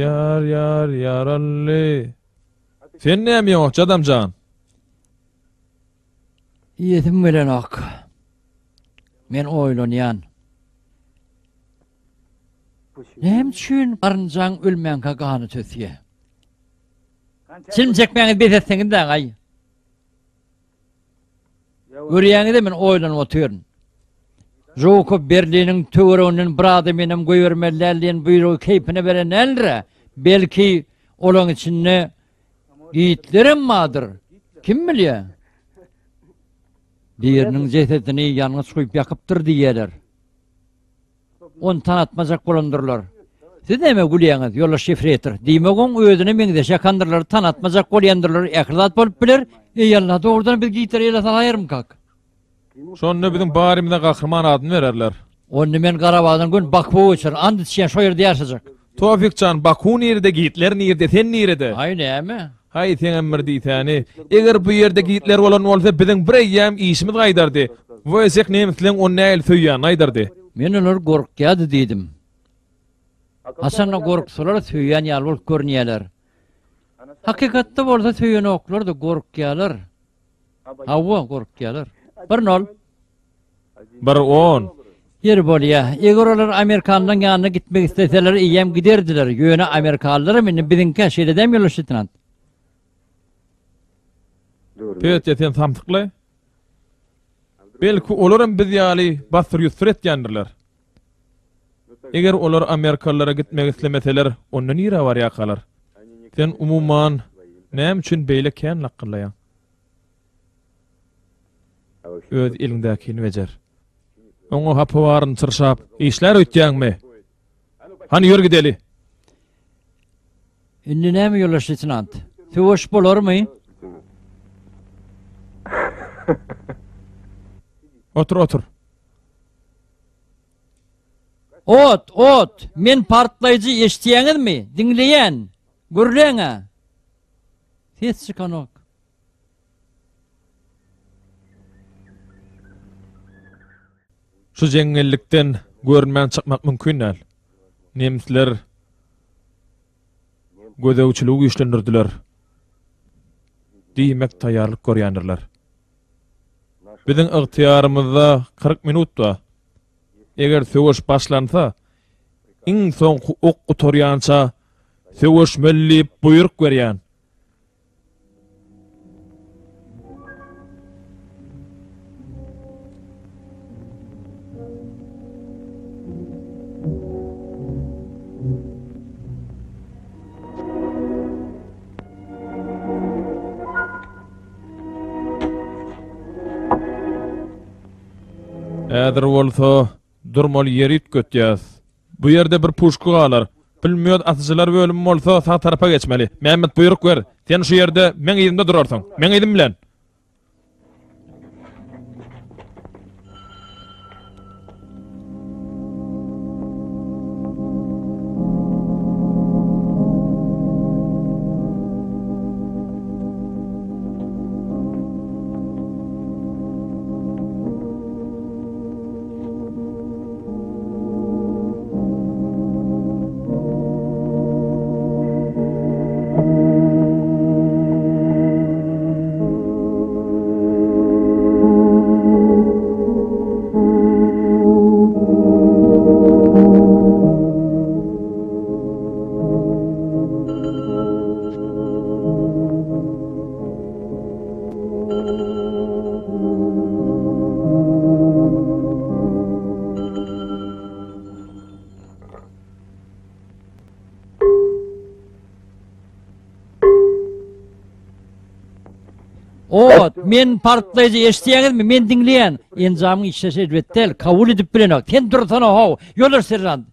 Ýar, ýar, ýarally. Sen näme ýoňakçy adam jan? Iýesim gelenok. Men oýlanýan. Näme üçin garynjaň ölmänkä gany tösýä? Çilim çekmäňizi bes etseňiz-dä, aý. Görýäňiz-ä men oýlanyp otyryn. Žukow Berliniň töwereginden bir adamynam goýbermeli däl diýen buýrugy keýpine beren däldir-ä. Belki, olaň içinde Gitlerem bardyr. Kim bilýä? Biriniň jesedini ýangyç guýup ýakypdyr diýýäler. Ony tanatmajak bolandyrlar. Siz näme gülýäňiz, ýoldaş ýefreýtor? Diýmek, oň özüne meňzeş ýakandyrlar, tanatmajak bolýandyrlar, ähli zat bolup biler. Eý, Alla, dogrudanam biz Gitleri ele salaýarmykak? Şonda biziň barymyza gahryman adyny bererler. Onda men Garabagdan göni Bakuwa göçerin, ant içýän, şo ýerde ýaşajak. Tofik jan, Baku nirede, Gitler nirde, sen nirede? Aý, näme? Haý, seňem bir diýsäni. Eger bu ýerde Gitler bolan bolsa, biziň bir eýýäm işimiz gaýdardy. Woýsek nemisleň ony nähili söýýänini aýdardy. Men olar gorkýardy diýdim. Haçanda gorksalar söýýän ýaly bolup görünýärler. Hakykatda bolsa söýenoklar-da, gorkýarlar. Hawa, gorkýarlar. Bir nol. Bir on. Ýeri bolýa. Eger olar amerikanlaryň ýanyna gitmek isleseler, eýýäm giderdiler. Ýöne amerikalylaram indi biziňkä, şeýle dälmi, ýoldaş leýtenant? Petýa, sen samsykly. Belki, olaram biz ýaly bassyr-ýussur etýändirler. Eger olar amerikalylara gitmek islemeseler, onda nirä barýarkalar? Sen, umuman, näme üçin beýle kän lakgyllaýaň? Öz eliňdäkini bejer. Oňa hapa baryny çyrşap, işlär öýtýäňmi? Hany ýör gideli. Indi näme ýoldaş leýtenant? Söweş bolarmy? Otur, otur. Ot, ot! Men partlaýjy eşidýäňizmi? Diňleýän! Gürläň-ä! Ses çykanok. Şu jeňňellikden görünmän çykmak mümkin däl. Nemisler gözegçiligi güýçlendirdiler. Diýmek taýýarlyk görýändirler. Biziň ygtyýarymyzda 40 minut bar. Eger söweş başlansa, iň soňky ok gutarýança söweşmeli diýip buýruk berýän. Häzir bolsa durmaly ýeri üýtgetýäs. Bu ýerde bir puşka galar. Pulmýot atyjylar bölümi bolsa sag tarapa geçmeli. Mämmet buýruk ber. Sen şu ýerde meň yzymda durarsyň. Meň yzym bilen. Ot, men partlaýjy eşidýäňizmi? Men diňleýän. Enjamyň işleşi erbet däl, kabul edip bilenok. Sen dursana how, ýoldaş seržant.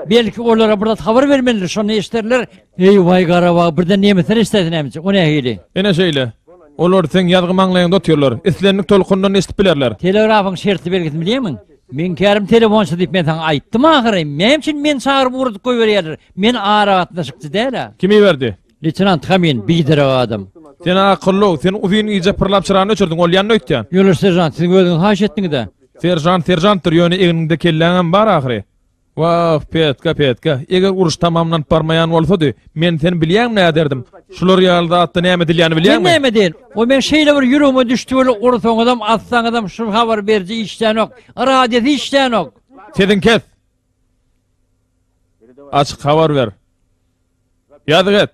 Belki olara bir zat habar bermelidir, şonda eşiderler. Eý, waý Garabag, birden nemisler eşidäýse näme O nähili? Ine şeýle. Olar seň ýazgy maňlaýyňda otyrlar. Islendik tolkundan eşidip bilerler. Telegrafyň şertli belgisini bilýämiň? Meň kärim telefonçy diýip men saňa aýtdym ahyry. Näme üçin meni çagyryp ugradyp goýberýärler? Men aragatnaşykçy däl-ä. Kim iberdi? Leýtenant Hamin, biderek adam. Sen akylly, sen uzyn gije pyrlap çyrany öçürdiň, ol ýandy öýtýän. Ýoldaş seržant, siziň özüňiz haýyş etdiňiz-ä. Seržant seržantdyr, ýöne egniňde kelläňem bar ahyry. Wah, Petka, Petka, eger uruş tamamlanyp barmaýan bolsady, men seni bilýäňmi näderdim? Şular ýaly zatda näme edilýäni bilýäňmi? Men näme edeýin? O meň şeýle bir ýüregime düşdi weli, ursaňyzam, atsaňyzam şu habar beriji işlänok, radiosy işlänok. Sesiňi kes! Açyk habar ber. Ýazyk et.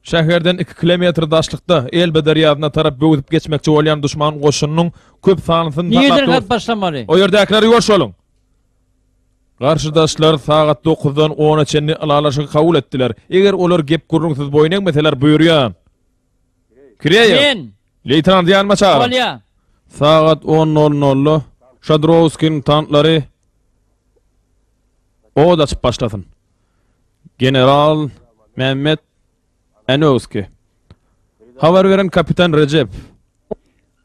Şäherden 2 kilometr daşlykda Elbe derýasyna tarap böwsüp geçmekçi bolýan duşman goşunynyň köp sanlysyny saklap Nireden hat başlamaly? O ýerdäkiler ýuwaş boluň. Garşydaşlar sagat 9-dan 10-a çenli ylalaşygy kabul etdiler. Eger olar gep-gürrüňsiz boýun egmeseler buýurýan. Kireýew. Men. Leýtenanty ýanyma çagyryň. Bolýa. Sagat on nol nolda Şadrowskiniň tanklary od açyp başlasyn. General Mämmet Änewskiý. Habar beren kapitan Rejep.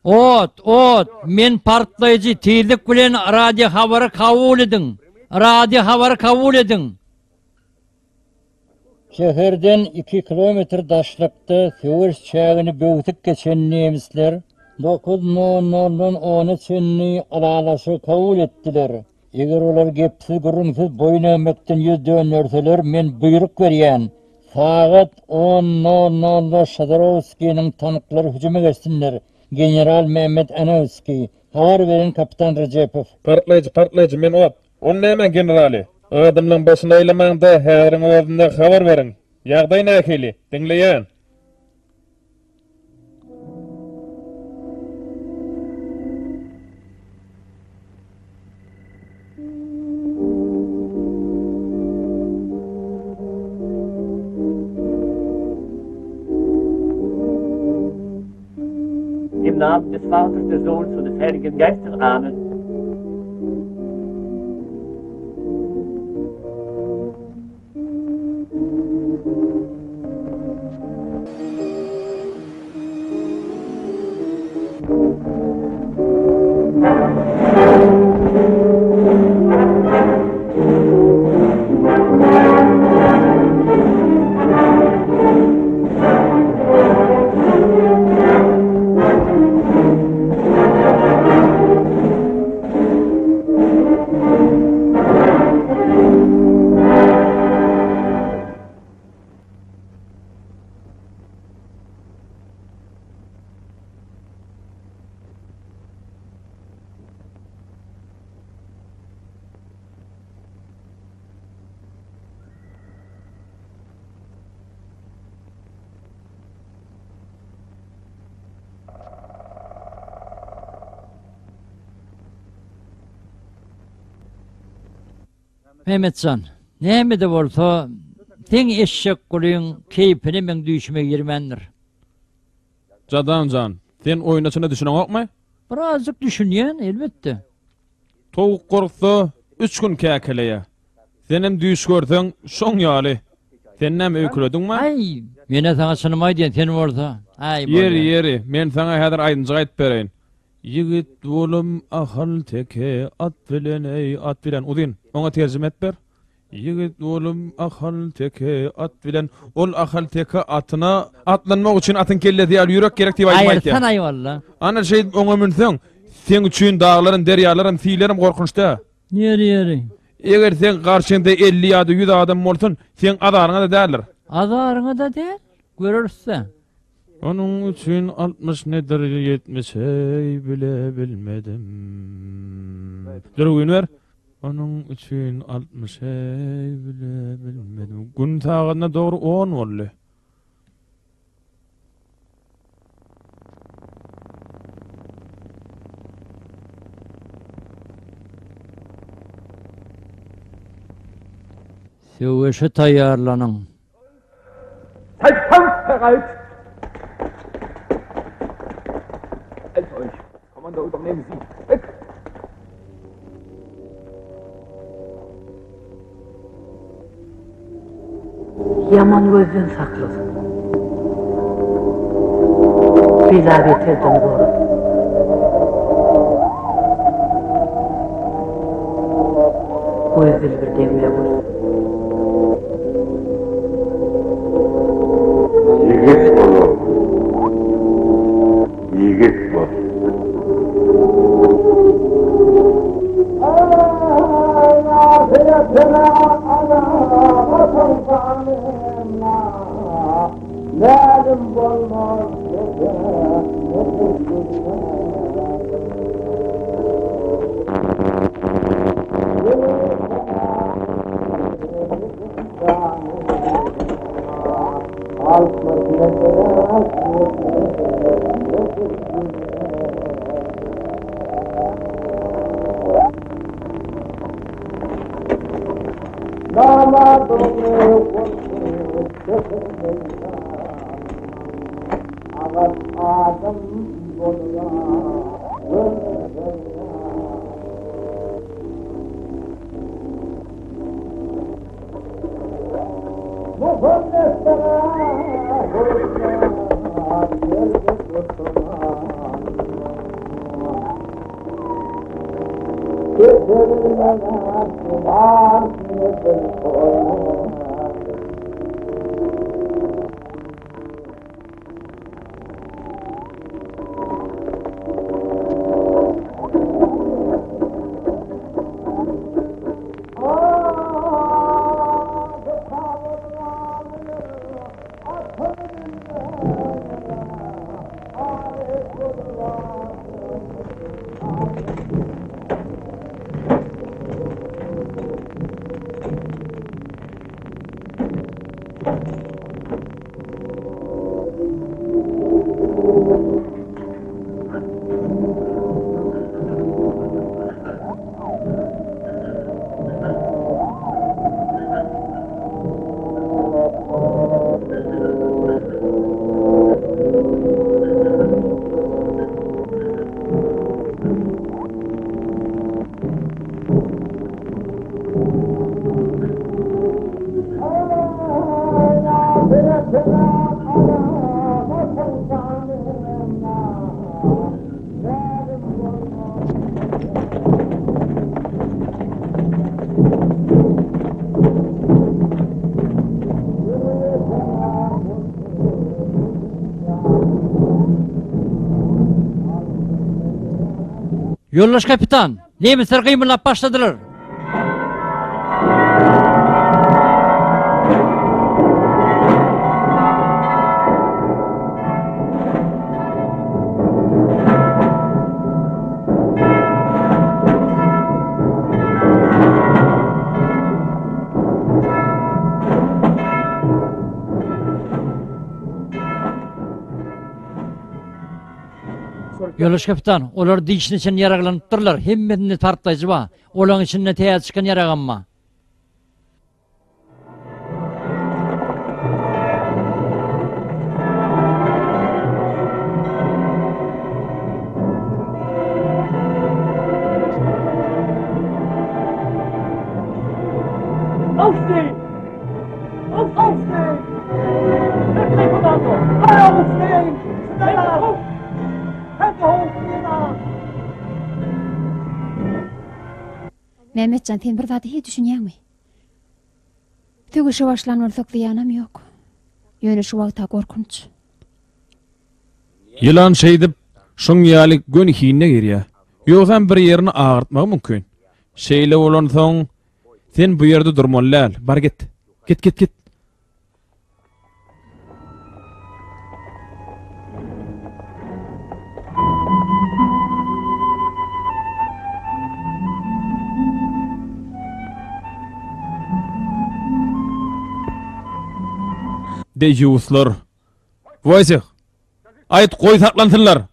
Ot, ot, men partlaýjy, tizlik bilen radiohabary kabul ediň! Radiohabary kabul ediň! Şäherden iki kilometr daşlykda söweş çägini böwsüp geçen nemisler dokuz nol noldan ona çenli ylalaşygy kabul etdiler. Eger olar gepsiz-gürrüňsiz boýun egmekden ýüz dönderseler, men buýruk berýän, sagat on nol nolda Şadorowskiniň tanklary hüjüme geçsinler, general Mehmet Anewskiý, habar beren kapitan Rejepow. Partlaýjy, partlaýjy, men ot. Ol nämäň generaly? Adamlaň başyny aýlamaň-da, häziriň özünde habar beriň. Ýagdaý nähili? Diňleýän. Im Namen des Vaters, des Sohns und des Heiligen Geistes. Amen. Mehmetjan, näme-de bolsa, seň eşek gulyň keýpine meň düýşüme girmändir. Jadan jan, sen oýna-çyna düşüneňokmy? Birazjyk düşünýän, elbetde. Towuk gorksa, üç gün käkeleýär. Senem düýş görseň, şoň ýaly. Sen näme öýkelediňmi? Aý, men-ä saňa çynymy aýdýan, sen bolsa, aý, bolýa. Ýeri, ýeri, men saňa häzir aýdymjyk aýdyp bereýin. Ýigit bolum ahal teke at bilen, eý, at bilen. Uzyn, oňa terjime edip ber. Ýigit bolum ahal teke at bilen. Ol ahal teke atyna atlanmak üçin atyň kellesi ýaly ýürek gerek diýip aýdym aýtýar. Aýyrsana walla. Ana şeýdip oňa münseň, seň üçin daglaram, derýalaram, silerim gorkunç däl. Ýeri, ýeri. Eger seň garşyňda 50 ýa-da 100 adam bolsun, seň azaryňa-da däldir. Azaryňa-da däl, göreris-dä. Onuň üçin 60 nedir, 70 eý bile bilmedim. Dürgün ber. Onuň üçin 60 eý bile bilmedim. Gün sagadyna dogry on boldy. Söweşe taýýarlanyň. Seid kampfbereit! Eilt euch! Kommando übernehmen Sie! Weg! Ýaman gözden saklasyn. Bela-beterden gorasyn. Göz dil bir degme bolsun. Mälim bolmaz gece nedir günler. Ýoldaş kapitan, nemisler gymyldap başladylar. Ýoldaş kapitan, olar dişine çenli ýaraglanypdyrlar, hemmesinde partlaýjy bar. Olaň içinde täze çykan ýaragam bar. Aufstehen! Aufstehen! Wirklich, Kommando! Aufstehen! Schneller! Hände hoch, Jena! Mehmetjan sen bir zada hiç düşünýäňmi? Söweşe başlan bolsak zyýanam ýok. Ýöne şu wagta gorkunç. Ýylan şeýdip, şoň ýaly göni hinine girýär. Ýogsam bir ýerini agyrtmagy mümkin. Şeýle bolansoň, sen bu ýerde durmaly däl. Bar git. Git, git, git. Deýýuslar. Woýseh! Aýt, goý saklansynlar!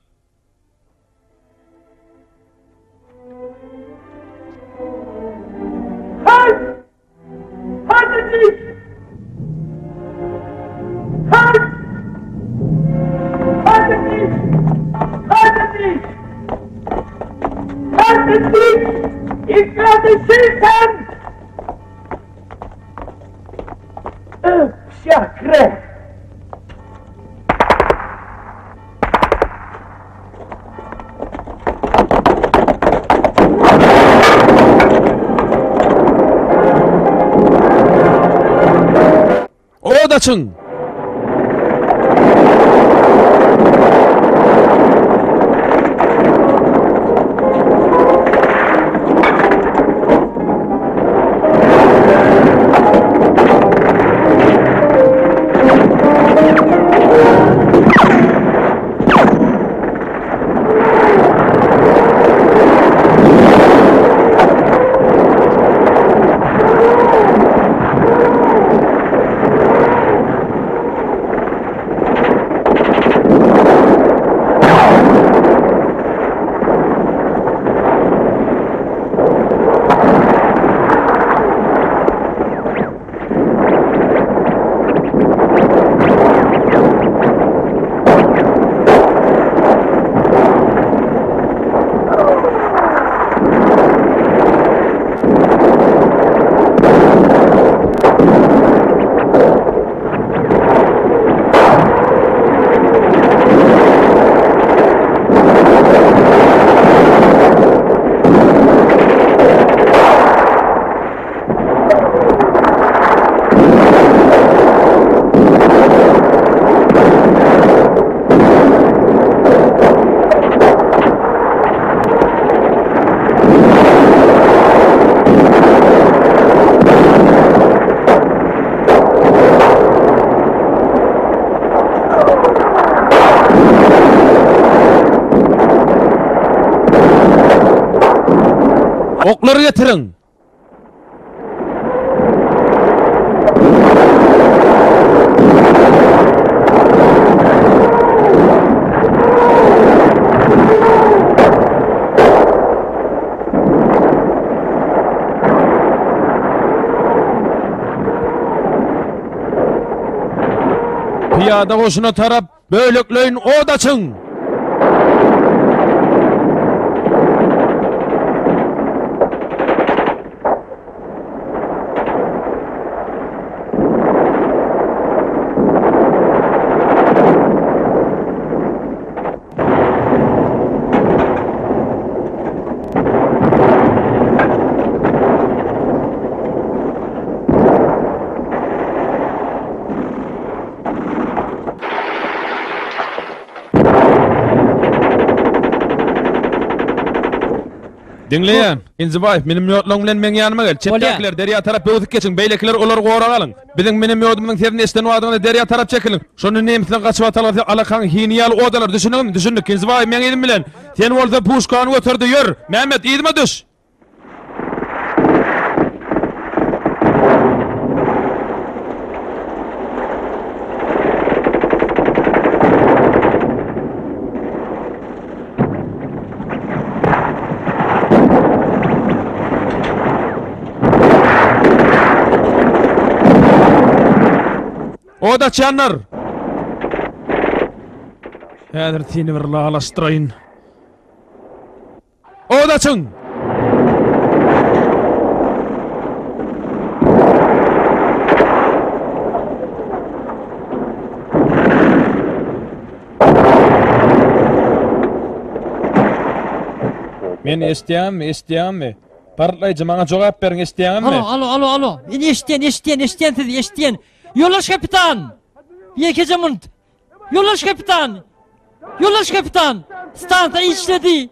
Od açyň! Oklary getiriň! Pyýada goşuna tarap bölekleýin od açyň! Diňleýän, Inzibaýew, minemýotlaryň bilen meň ýanyma gel. Çepdäkiler derýa tarap böwsüp geçiň, beýlekiler olary goraga alyň. Biziň minemýodymyzyň sesini eşiden badyňyzda derýa tarap çekiliň. Şonda nemisler gaçyp atalgasy alakaň hini ýaly od alar. Düşündiňmi? Düşündik. Inzibaýew, meň yzym bilen. Sen bolsa puşkany göter-de ýör. Mämmet, yzyma düş! Od açýanlar! Häzir seni bir lalaşdyraýyn. Od açyň! Meni eşidýäňmi, eşidýäňmi? Partlaýjy, maňa jogap beriň, eşidýäňmi? Alo, alo, alo, alo. Indi eşidýän, eşidýän, eşidýän sizi, eşidýän. Ýoldaş kapitan! Ýekeje munt. Ýoldaş kapitan! Ýoldaş kapitan! Stansiýa işledi!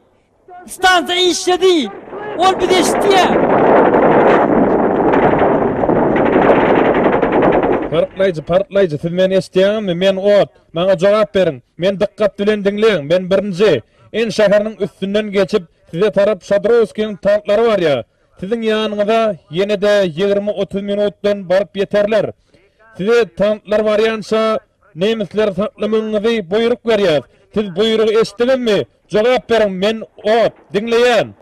Stansiýa işledi! Ol bizi eşitýär! Partlaýjy, partlaýjy, siz meni eşidýäňizmi? Men ot. Maňa jogap beriň. Meni dykgat bilen diňleň. Men birinji. N şäheriniň üstünden geçip, size tarap Şadrowskiniň tanklary barýar. Siziň ýanyňyza ýene-de 20-30 minutdan baryp ýeterler. Size tanklar barýança nemisleri saklamagyňyzy buýruk berýäs. Siz buýrugy eşitdiňizmi? Jogap beriň, men ot, diňleýän.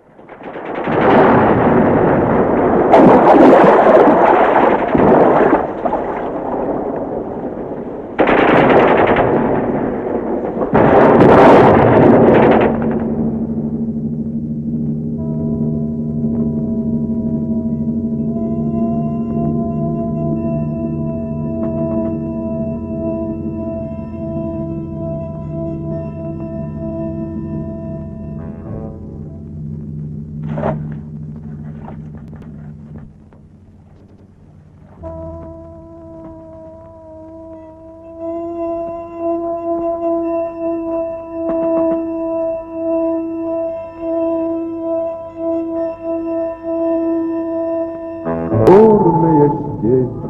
Черная степь.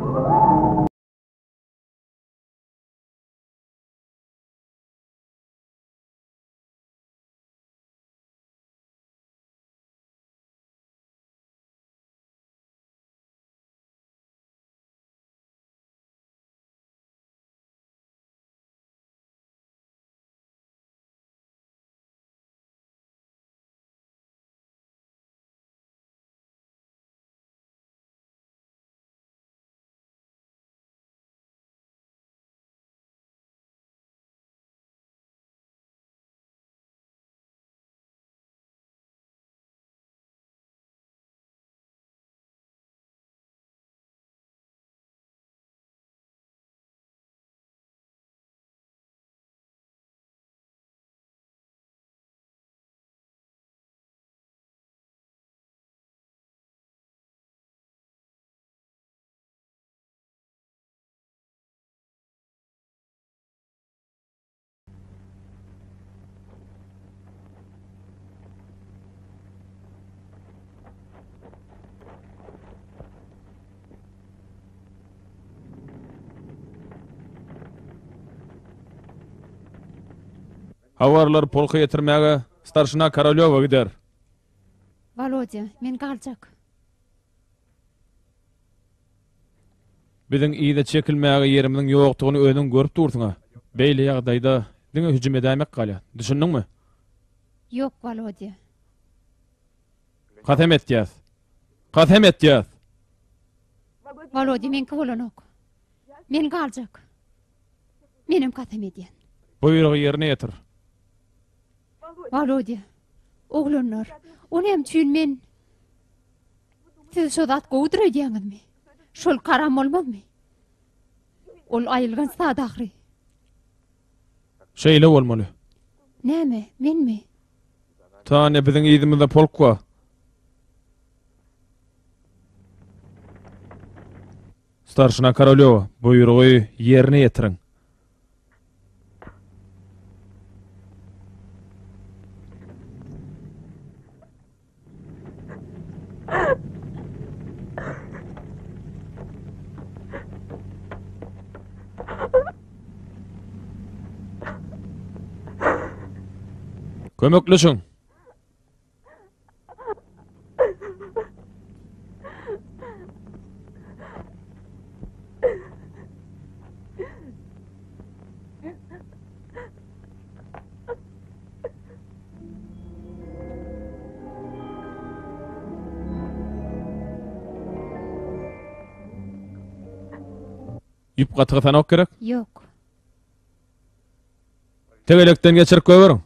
Habarlary polka ýetirmäge starşina Korolýowa gider. Wolodýa, men galjak. Biziň yza çekilmäge ýerimiziň ýokdugyny özüň görüp dursuň-a. Beýle ýagdaýda diňe hüjüm edäýmek galýar. Düşündiňmi? Ýok, Wolodýa. Kasam etýäs. Kasam etýäs! Wolodýa, meňki bolanok. Men galjak. Menem kasam edýän. Buýrugy ýerine ýetir. Wolodýa, oglanlar, o näme üçin men Siz şo zat gowudyr öýdýäňizmi? Şol karam bolmazmy? Ol aýylganç zat ahyry. Şeýle bolmaly. Näme, menmi? Tanýa, biziň yzymyzda polk bar. Starşina Korolýowa, buýrugy ýerine ýetiriň. Kömekleşiň. Ýüp gaty gysanok gerek? Ýok. Tegelekden geçirip goýberiň.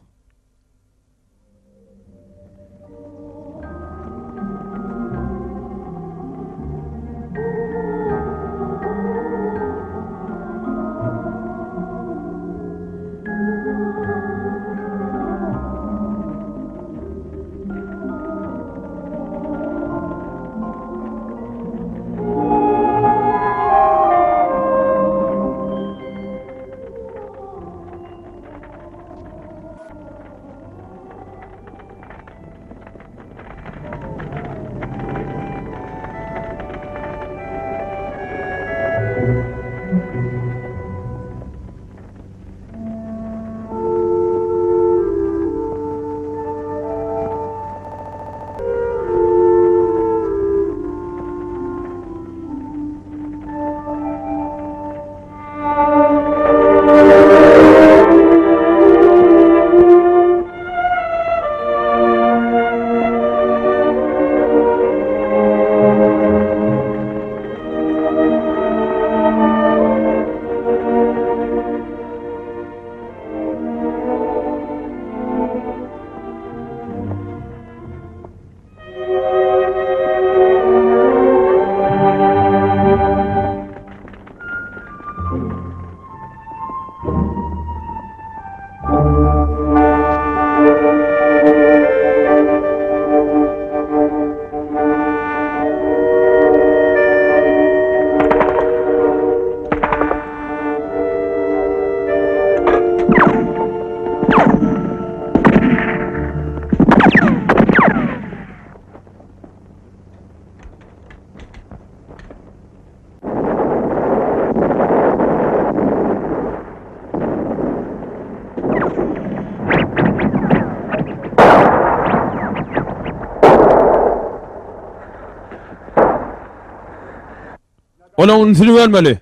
Olaň ünsüni bölmeli.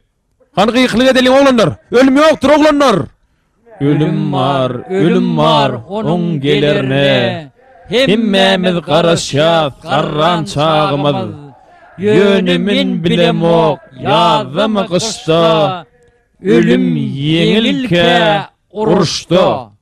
Hany gykylyk edeliň oglanlar. Ölüm ýokdur oglanlar. Ölüm bar, ölüm bar, oň gelerine. Hemmämiz garaşýas garran çagymyz. Ýöne men bilemok ýazdamy gyşda, ölüm ýeňilkä uruşda.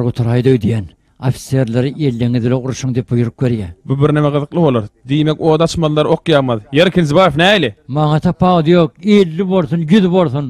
gutaraýdy öýdýän. Ofiserleri elleňiz bile urşuň diýip buýruk berýär. Bu birneme gyzykly bolar. Diýmek, ot açmalylar, ok ýagmaz. Ýeri, Kinzibaýew, nähili? Maňa tapawudy ýok, 50 bolsun, 100 bolsun.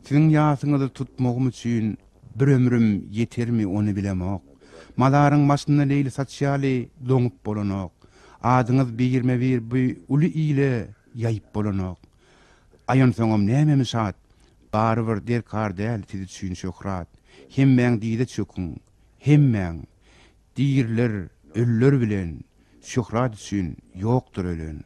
Siziň ýasyňyzy tutmagym üçin bir ömrüm ýetermi ony bilemok. Mazaryň başynda leýli saç ýaly doňup bolanok. Adyňyz birme-bir bu uly ile ýaýyp bolanok. Aý onsoňam nämemiş at? Barybir derkar däl siz üçin şöhrat. Hemmäň dyza çöküň, hemmäň! Diriler ölüler bilen, şöhrat üçin ýokdur ölen.